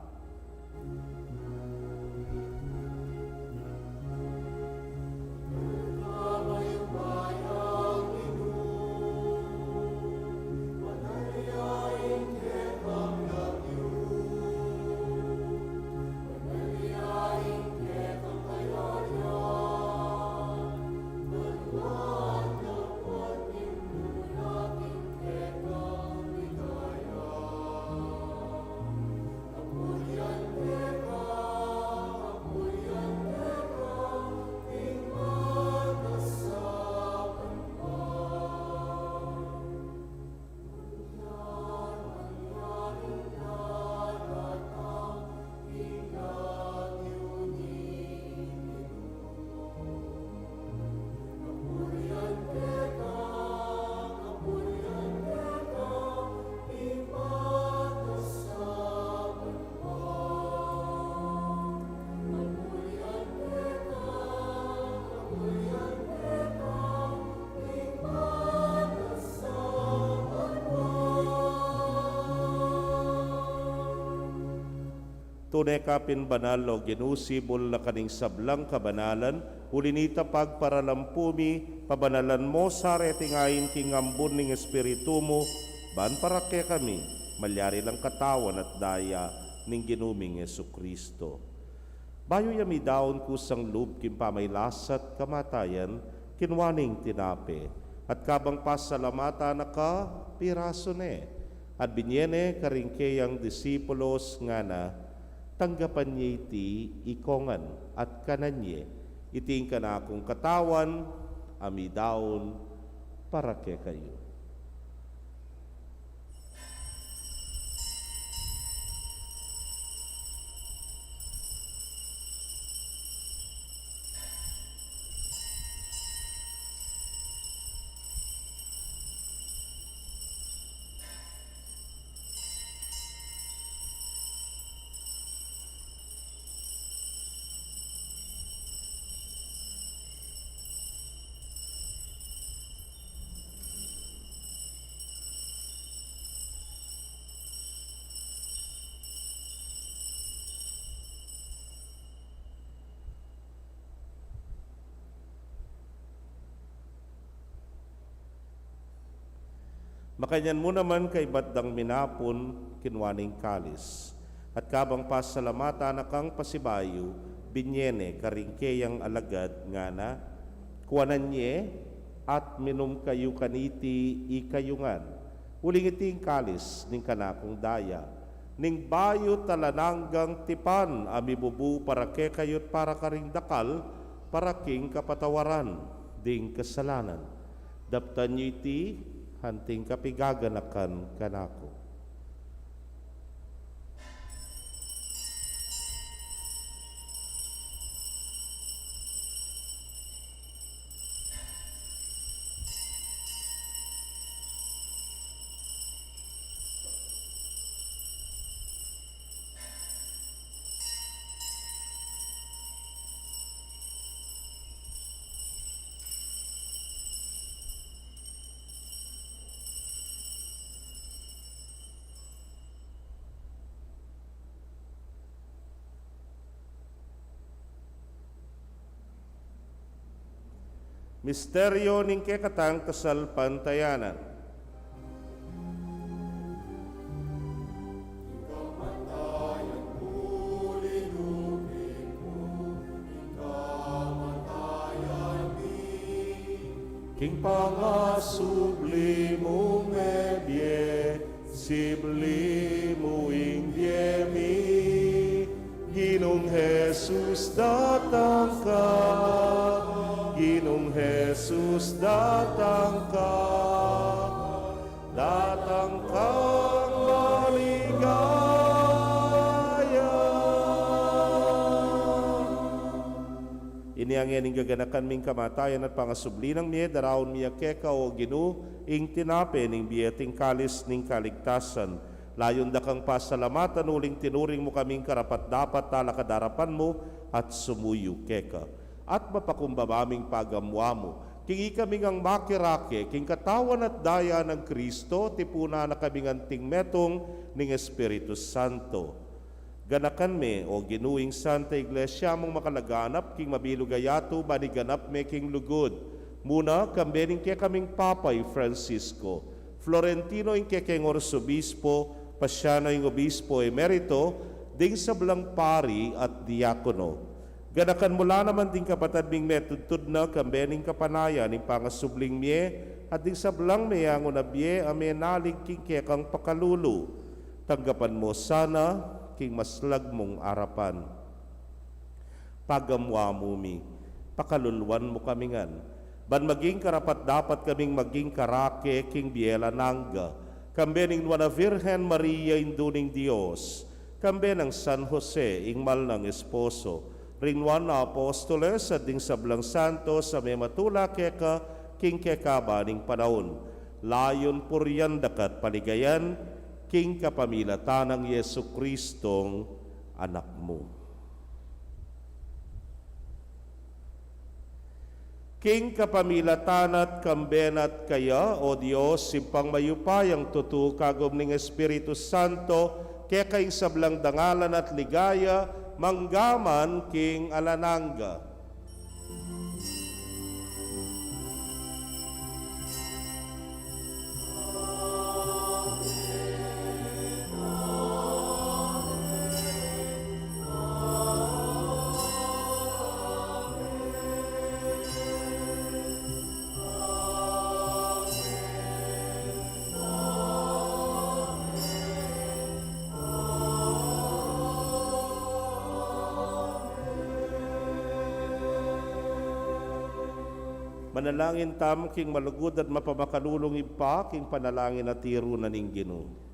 Tune ka pin banal, O Ginu, sibul na ka ning sablang kabanalan, uli nita pagparalampu mi, pabanalan mo sa reting ain king ambun ning Espiritu mu, ban para kekami malyari lang katawan at daya ning Ginu ming Jesucristo. Bayu ya midaun kusang lub king pamailasa't kamatayan, kinua ne ing tinape, at kabang pasalamatan na ka, pirasu ne, at binye ne karing keyang disipulos, ngana, tanggapan ye iti ikongan, at kanan ye, iti ing kanakung katawan, a midaun para kekayu. Makanyan mu naman kaibat dang minapun, kinua ne ing kalis. At kabang pasalamatan na kang pasibayu, binye ne karing keyang alagad, ngana, kuanan ye, at minum kayu kaniti ikayu ngan. Uling iti ing kalis ning kanakung daya, ning bayu't alang anggang tipan, a mibubu para kekayu't para karing dakal, para king kapatawaran ding kasalanan. Daptan yu iti anting kapigaganakan kanaku. Misteryo ning kekatang kasalpantayanan. King pangasubli mung mebie, sibli mu ing bie mi. Ginung Jesus, datang ka. Ginung Jesus, datang ka. Datang kang maligaya. Ini ngeni ing gaganakan ming kamatayan at pangasubli nang mie, daraun mi keka, o Ginu, ing tinape ning bie at ing kalis ning kaligtasan. Layun da kang pasalamatan uling tinuring mu kaming karapat-dapat talakad king arapan mu at sumuyu keka. At mapakumbaba ming pagamuan mu, king ikami ngang makirake king katawan at daya nang Kristo, tipunan na kaming anting metung ning Espiritu Santo. Ganakan me, o Ginu, ing Santa Iglesia mung makalaganap king mabilug a yatu, ban iganap me king lugud. Muna, kambe ning kekaming Papa i Francisco, Florentino ing kekeng Arsobispo, Paciano ing Obispo Emerito, ding sablang pari at diakono. Ganakan mu la naman ding kapatad ming metudtud na, kambe ning kapanayan ning pangasubling mie, at ding sablang meyangu na bie a menalig king kekang pakalulu. Tanggapan mu sana king maslag mung arapan. Pagamuan mu mi, pakaluluan mu kami ngan, ban maging karapat-dapat kaming maging karake king bie alang angga, kambe ning Nuan a Virgen Maria, Indu ning Dios, kambe nang San Jose, ing mal nang esposo, ring nuan a apostoles, at ding sablang santos a mematula keka king kekaban ning panaun. Layun purian da ka at paligayan, king kapamilatan nang Jesucristong Anak mu. King kapamilatan na at kambe na at kaya, o Dios, Ibpang mayupayang tutu, kagum ning Espiritu Santo, keka ing sablang dangalan at ligaya, mangga man king alang angga. Manalangin tamu king malugud at mapamakalulung Ibpa, king panalangin a tiru na ning Ginu.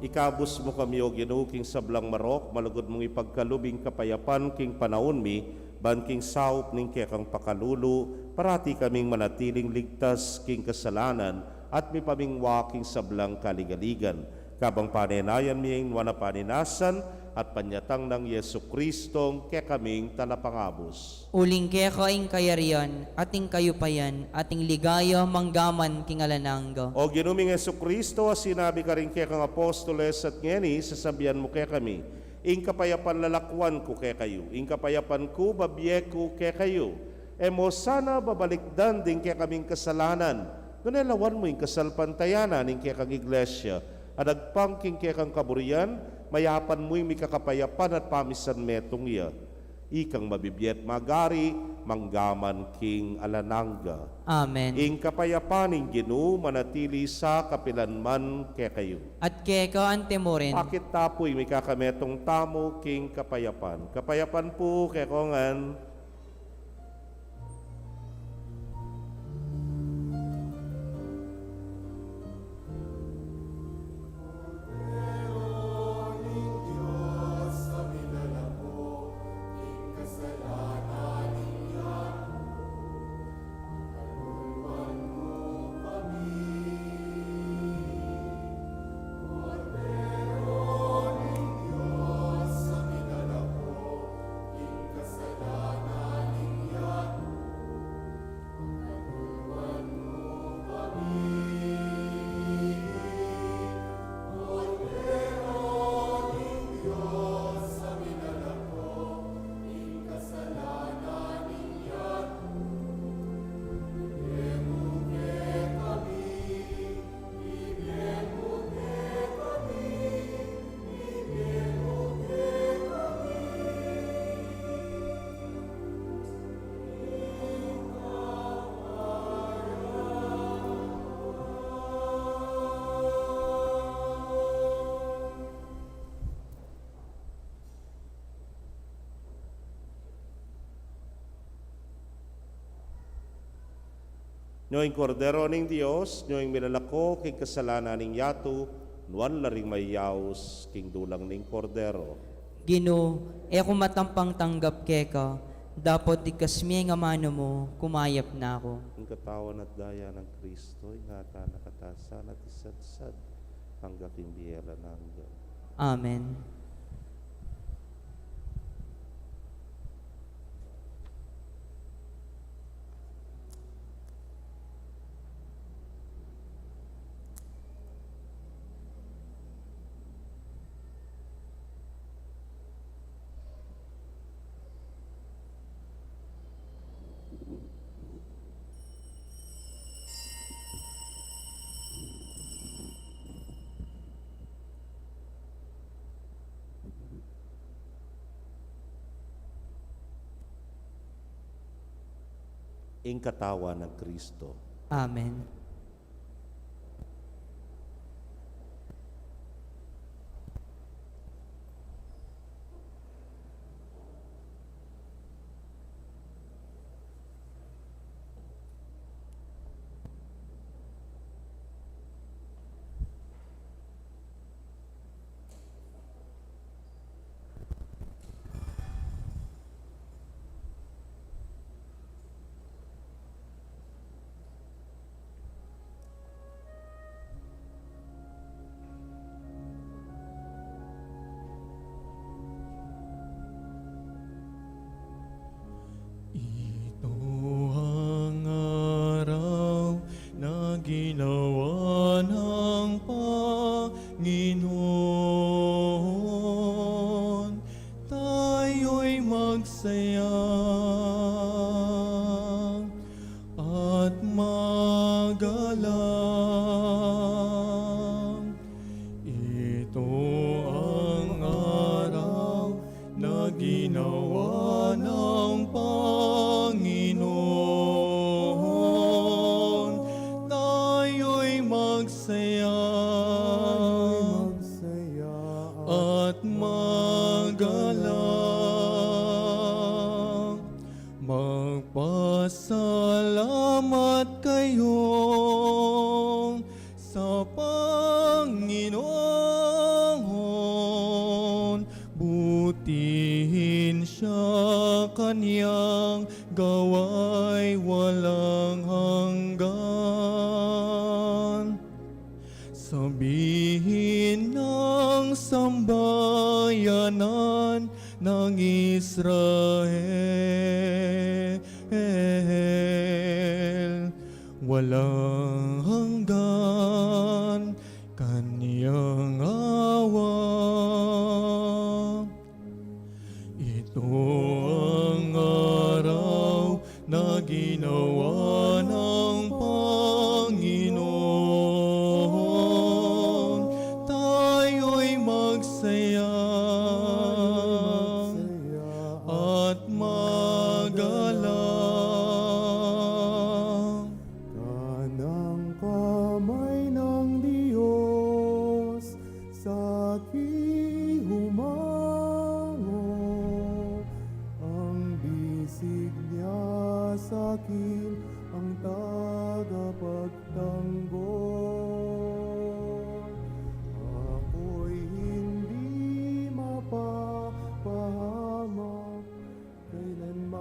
Ikabus mu kami, O Ginu, king sablang marok, malugud mung ipagkalub ing kapayapan king panaun mi, ban king saup ning kekang pakalulu, parati kaming manatiling ligtas king kasalanan, at mipamingwa king sablang kaligaligan. Kabang panenayan mi ing nuan a paninasan, at panyatang nang Jesucristo, kekaming talapangabus. Uling keka ing kayarian, at ing kayupayan, at ing ligaya, manggaman king alang angga. O Ginu ming Jesucristo, a sinabi karing kekang apostoles, at ngeni, sasabian mu kekami, ing kapayapan lalakuan ku kekayu, ing kapayapan ku babie ku kekayu. E mu sana babalikdan ding kekaming kasalanan, nune lawan mu ing kasalpantayanan ning kekang iglesia, a agpang king kekang kaburian, mayapan mu ing mikakapayapan at pamisan metung ya. Ikang mabibie at magari, manggaman king alang angga. Amen. Ing kapayapan ning Ginu manatili sa kapilan man kekayu. At keka anti mu rin. Akit ta pu ing mikakametung tamu king kapayapan. Kapayapan pu kekongan. Nyo ing Kordero ning Dios, nyo ing milalako king kasalanan ning yatu, nuan la ring mayaus king dulang ning Kordero. Ginu, e ku matampang tanggap keka, dapot ikasmi ing amanu mu, kumayap na ku. Ing katawan at daya nang Kristo, ingatan na katamu sana at isadsad angga king bie alang angga. Amen. Ing katawan nang Kristo. Amen. Ito ang araw na ginawa ng Panginoon, tayo'y magsaya at magalak. Ito ang araw na ginawa ng Panginoon, tayo'y magsaya at magalak. Magpasalamat kayong Bihin ng sambayanan ng Israel, walang hanggan kanyang awa. Ito ang araw na ginawa ng Panginoon. Tayo'y magsaya at magalang. Kanang kamay ng Diyos sa'ki humango, ang bisig niya sa'kin ang tagapagtanggol. Ako'y hindi mapapahamak kailanman.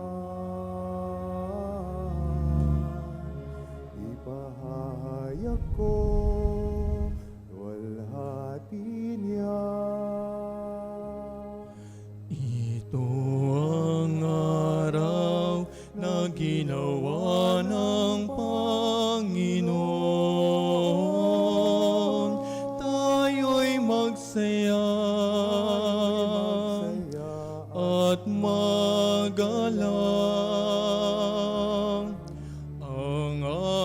Ipahahayag ko luwalhati niya. Ito ang araw na ginawa ng Panginoon. Tayo'y magsaya at magalang. Ang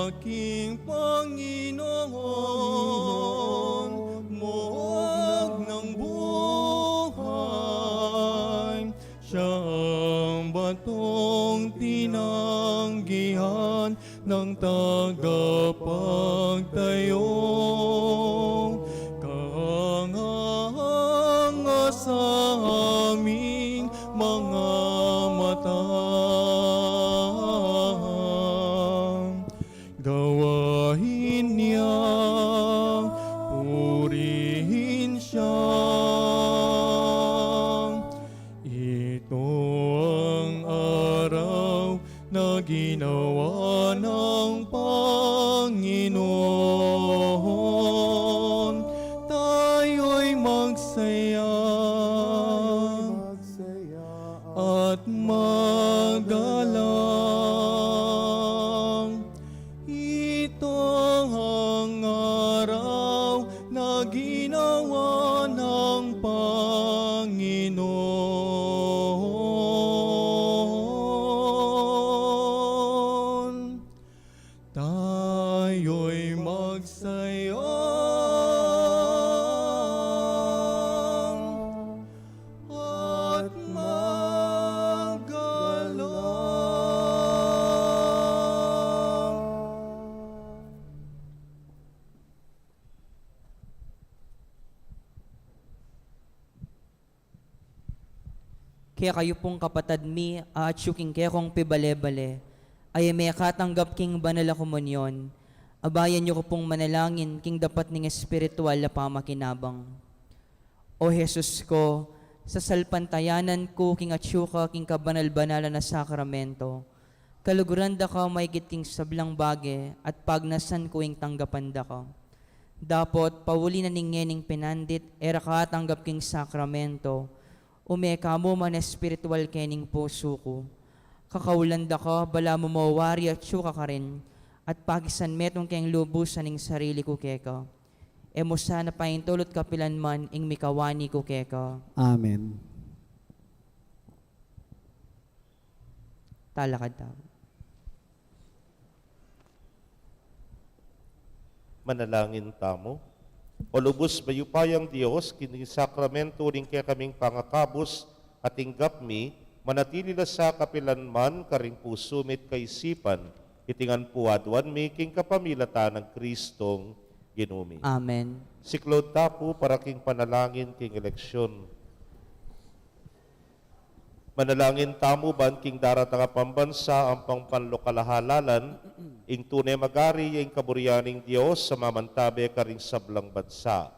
aking Panginoon, muog ng buhay, siya ang batong tinanggihan ng tagapagtayo. Kahanga-hanga sa aming mga mata. Gawain niya, purihin siya. Ito ang araw na ginawa ng Panginoon. Tayo'y magsaya at magalang. Ito ang araw na ginawa ng Panginoon. Tayo'y magsaya at magalang. Kekayu pung kapatad mi, a atyu king kekong pibale-bale, a e mekatanggap king banal a komunyon, abayan yu ku pung manalangin king dapat ning espiritual a pamakinabang. O Jesus ku, sasalpantayanan ku king atyu ka king kabanal-banalan a sakramento, kaluguran da ka maigit king sablang bage at pagnasan ku ing tanggapan da ka. Dapot, pauli na ning ngening pinandit e ra ka atanggap king sakramento, ume ka mu man espiritual kening pusu ku. Kakaulan da ka, balamu mawari atyu ka karin, at pakisan metung keng lubusan ing sarili ku keka. E mu sana paintulut kapilan man ing mikawani ku keka. Amen. Talakad tamu. Manalangin tamu. O lubus mayupayang Dios, king sakramento ning kekaming pangakabus a tinggap mi, manatili la sa kapilan man karing pusu mi't kaisipan, iti ngan pu aduan mi king kapamilatan nang Kristong Ginu mi. Amen. Siklaud ta pu para king panalangin king eleksyon. Manalangin tamu ban king daratang a pambansa ampong panlokal a halalan, ing tune magari ya ing kaburian ning Dios a mamantabe karing sablang bansa.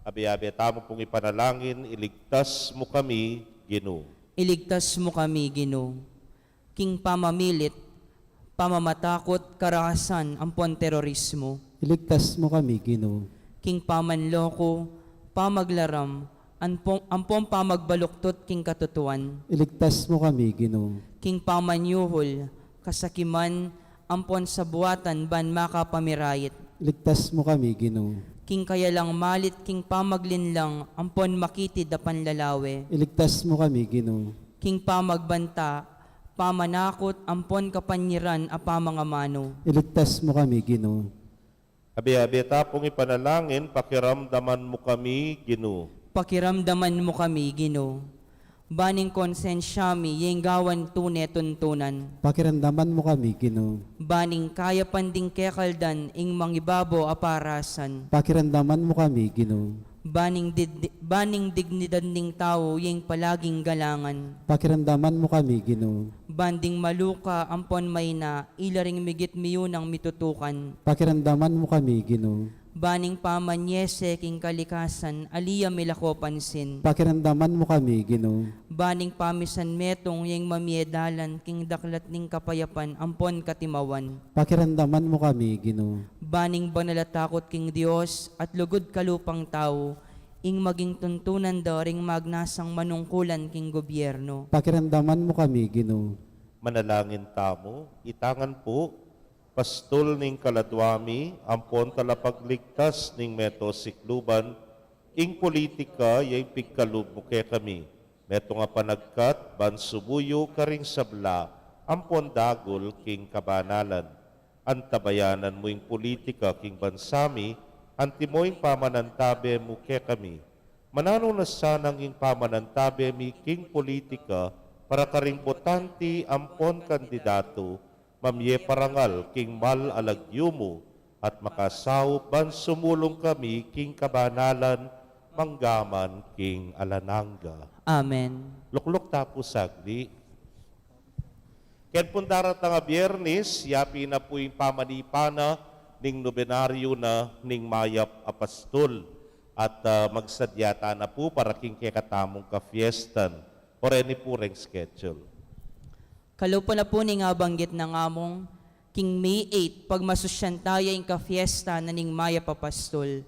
Abe-abe tamu pung ipanalangin, iligtas mu kami, Ginu. Iligtas mu kami, Ginu. King pamamilit, pamamatakut, karahasan, ampon terorismo. Iligtas mu kami, Ginu. King pamanloko, pamaglaram, ampong, ampong pamagbaluktut king katutuan. Iligtas mu kami, Ginu. King pamanyuhul, kasakiman, ampon sabuatan ban makapamirayit. Iligtas mu kami, Ginu. King kayalang malit, king pamaglinlang, ampon makitid a panlalawe. Iligtas mu kami, Ginu. King pamagbanta, pamanakut, ampon kapanyiran a pamangamanu. Iligtas mu kami, Ginu. Abe-abe ta pung ipanalangin, pakiramdaman mu kami, Ginu. Pakiramdaman mu kami, Ginu. Ban ing konsensya mi, ing gawan tune tuntunan. Pakiramdaman mu kami, Ginu. Ban ing kayapan ding kekaldan, ing mangibabo a parasan. Pakiramdaman mu kami, Ginu. Ban ing did-, ban ing dignidad ning tau, ing palaging galangan. Pakiramdaman mu kami, Ginu. Ban ding maluka, ampon maina, ila ring migit miyunang mitutukan. Pakiramdaman mu kami, Ginu. Ban ing pamanyese king kalikasan, ali ya milako pansin. Pakiramdaman mu kami, Ginu. Ban ing pamisan metung, ing mamie dalan, king daklat ning kapayapan, ampon katimawan. Pakiramdaman mu kami, Ginu. Ban ing banal a takut king Dios, at lugud kalupang tau, ing maging tuntunan da ring magnasang manungkulan king gobyerno. Pakiramdaman mu kami, Ginu. Manalangin tamu, itangan pu, pastul ning kaladwa mi, ampon talapagligtas ning meto sikluban, ing politika ya ing pigkalub mu kekami, metung a panagkat, ban sumuyu karing sabla, ampon dagul king kabanalan. Antabayanan mu ing politika king bansa mi, antimo ing pamanantabe mu kekami. Mananu na sanang ing pamanantabe mi king politika para karing botante ampon kandidatu, mamie parangal king mal a lagyu mu, at makasaup ban sumulung kami king kabanalan, manggaman king alang angga. Amen. Lukluk ta pu sagli. Ken pung daratang a Biernes, yapin na pu ing pamanipan na ning nobenaryo na ning Mayap a Pastul. At, ah, magsadya ta na pu para king kekatamung kafiestan. O reni pu reng schedule. Kalupa na pu ning abanggit na ngamung, king May eight, pagmasusyan taya ing kafiesta na ning Mayap a Pastul.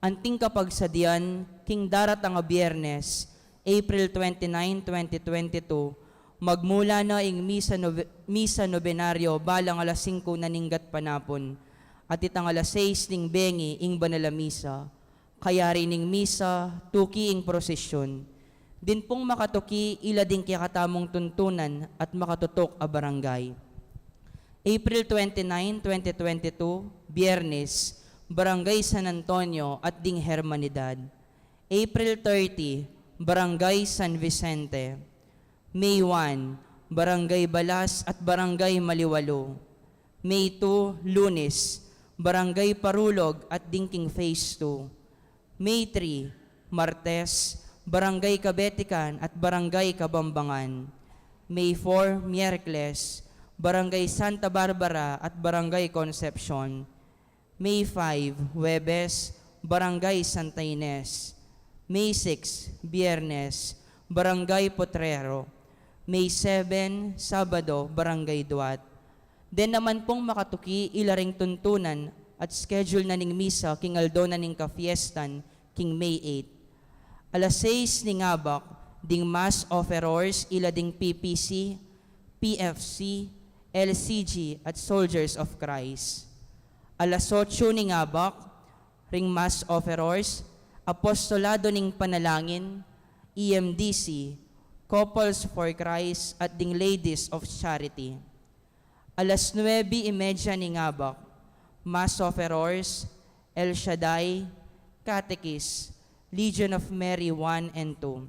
Anting kapagsadyan, king daratang a Biernes, April twenty-nine, twenty twenty-two, magmula na ing misa nove-, misa nobenaryo balang alas singko na ning gatpanapun, at itang alas sais ning bengi ing banal a misa. Kayari ning misa, tuki ing prosesyon. Din pung makatuki, ila ding kekatamung tuntunan at makatutuk a barangay. April twenty-nine, twenty twenty-two, Biernes, Barangay San Antonio at ding Hermanidad. April thirty, Barangay San Vicente. May one, Barangay Balas at Barangay Maliwalo. May two, Lunes, Barangay Parulog at ding king Phase two. May three, Martes, Barangay Kabetikan at Barangay Kabambangan. May four, Miyerkules, Barangay Santa Barbara at Barangay Concepcion. May five, Huwebes, Barangay Santa Ines. May six, Biyernes, Barangay Potrero. May seven, Sabado, Barangay Duat. Den naman pung makatuki, ila ring tuntunan at schedule na ning misa king aldo na ning kafiestan king May eight. Alas sais ning abak, ding mass offerors ila ding P P C, P F C, L C G at Soldiers of Christ. Alas otso ning abak, ring mass offerors, Apostolado ning Panalangin, E M D C, Couples for Christ at ding Ladies of Charity. Alas nuebe y media ning abak, mass offerors, El Shaddai, Catechist, Legion of Mary one and two.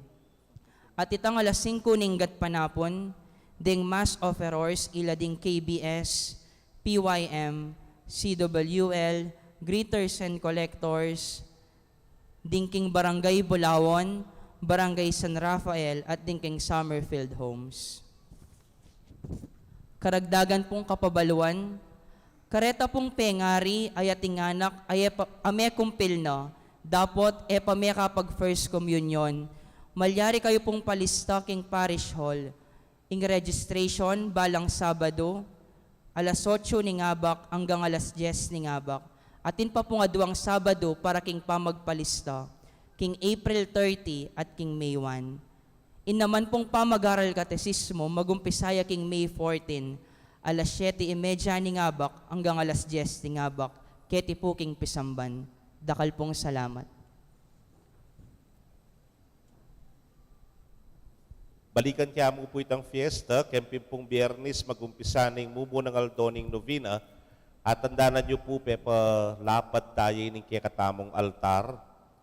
At itang alas singko ning gatpanapun, ding mass offerors ila ding K B S, P Y M, C W L, greeters and collectors, ding king Barangay Bulawan, Barangay San Rafael, at ding king Summerfield Homes. Karagdagan pung kapabaluan, kareta pung pengari, a ating anak, a e pa, a mekumpil na, dapot e pa mekapag First Communion, malyari kayu pung palista king Parish Hall. Ing registration, balang Sabado, alas otso ning abak anggang alas dyes ning abak. Atin pa pung aduang Sabadu para king pamagpalista, king April thirty at king May one. In naman pung pamag-aral katesismo, magumpisa ya king May fourteen, alas siyete y media ning abak anggang alas dyes ning abak, keti pu king pisamban. Dakal pung salamat. Balikan ke mu pu itang fiesta, keng pin pung Biyernes, magumpisa ning mumunang aldo ning novena, at tandanan yu pu, pepalapad tayu ning kekatamung altar,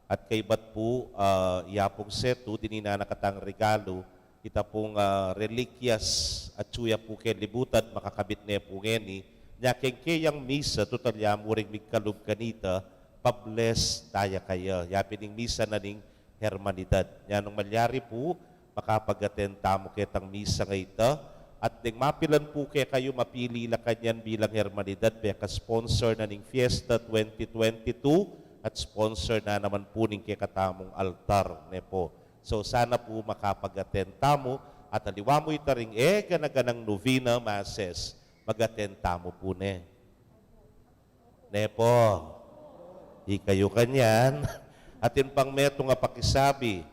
at kaybat pu, ah, iya pung setu, dininan na katang regalu, ita pung, ah, relikias, atyu ya pu keng libutan, makakabit ne pu ngeni, nya keng keyang misa, tutal ya mu ring migkalub kanita, pa-bless taya kaya. Ya pin ing misa na ning hermanidad. Nya nung malyari pu, makapag-attend tamu ketang misa a ita, at deng mapilan pu kekayu mapili la kanyan bilang hermanidad, peka-sponsor na ning Fiesta twenty twenty-two, at sponsor na naman pu ning kekatamung altar, ne pu. So, sana pu makapag-attend tamu, at aliwa mu ita ring egana-ganang novena masses, mag-attend tamu pu ne. Ne pu. Ikayu kanyan. Atin pang metung a pakisabi.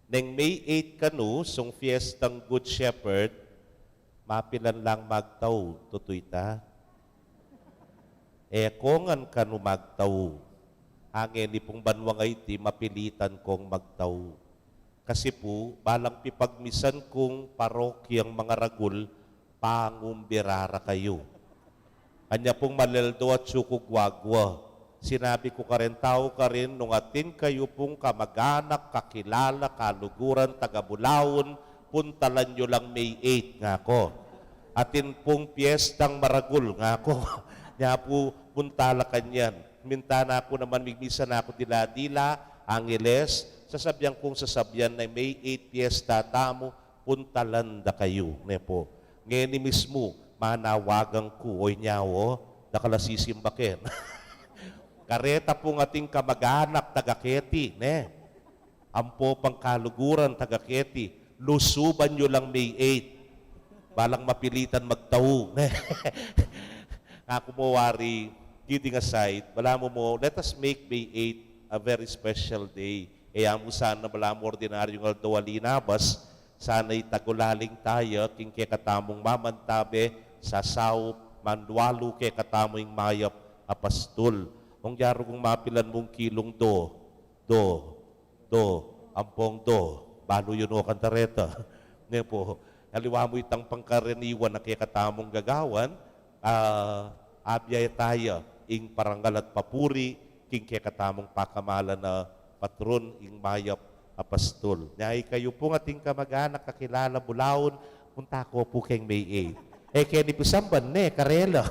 Neng May eight kanu, sung fiestang Good Shepherd, mapilan lang magtau, tutu ita? E ko ngan kanu magtau. Ngeni pung banua ngeni, mapilitan kung magtau. Kasi pu, balang pipagmisan kung parokyang mangaragul, pangumbira ra kayu. Anya pung maleldo atyu ku guagua. Sinabi ku karing tau karin, nung atin kayu pung kamag-anak, kakilala, kaluguran, taga Bulaun, puntalan yu lang May eight, ngaku. Atin pung piestang maragul, ngaku. Nya pu, punta la kanyan. Minta na ku naman, migmisa na ku dila-dila, Angeles, sasabian kung sasabian na May eight piesta tamu, puntalan da kayu, ne pu. Ngeni mismu, manawagan ku, oy nyaw, o, dakal a sisimba ken. Kareta pung atin kamag-anak taga keti, ne? Ampo pang kaluguran taga keti, lusuban yu lang May eight. Balang mapilitan magtau, ne? Ngaku mu wari, kidding aside, balamu mu, let us make May eight a very special day. E ya mu sana balamu ordinaryung aldo a linabas, sana itagulaling taya king kekatamung mamantabe, sasaup, manwalu kekatamu ing mayap a pastul. Ong dyaru kung mapilan mung kilung do, do, do, ampong do, balu yu no kantareta. Ne pu, aliwa mu itang pangkaraniwan a kekatamung gagawan, ah, abie taya ing parangal at papuri king kekatamung pakamalan a patron, ing mayap a pastul. Nya ikayu pung atin kamag-anak, kakilala, Bulaun, punta ko pu keng May eight. E keni pisamban ne, karela.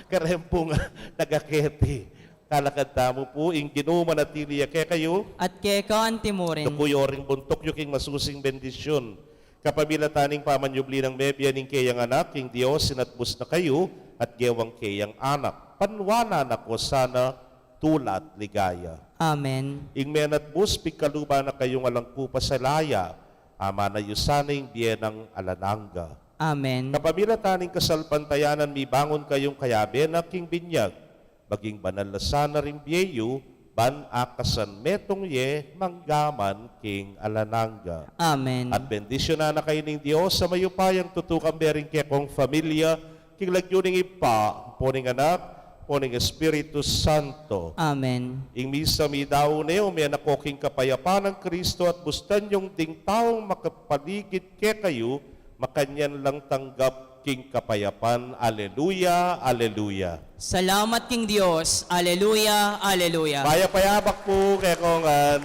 Kareng pung taga keti. Talakad tamu pu, ing Ginu manatili ya kekayu. At keka anti mu rin. Duku yu ring buntuk yu king masusing bendisyun. Kapamilatan ning pamanyubli nang mebie ning keyang Anak, ing Dios inatbus na kayu, at gewang keyang anak. Panwanan na ko sana tula at ligaya. Amen. Ing menatbus, pigkaluban na kayung alang pu pasalaya, amana yu sana ing bie nang alang angga. Amen. Kapamilatan ning kasalpantayanan, mibangun kayung kayabe na king binyag, maging banal la sana ring bie yu, ban akasan metung ye, manggaman king alang angga. Amen. At bendisyunan na kayu ning Dios a mayupayang tutu, kambe ring kekong familia, king lagyu ning Ibpa, ampo ning Anak, ampo ning Espiritu Santo. Amen. Ing misa midaun ne, ume na ko king kapayapan nang Kristo, at bustan yung ding taung makapaligid kekayu, makanyan lang tanggap king kapayapan. Aleluya, aleluya. Salamat king Dios. Aleluya, aleluya. Mayap a abak pu kekongan.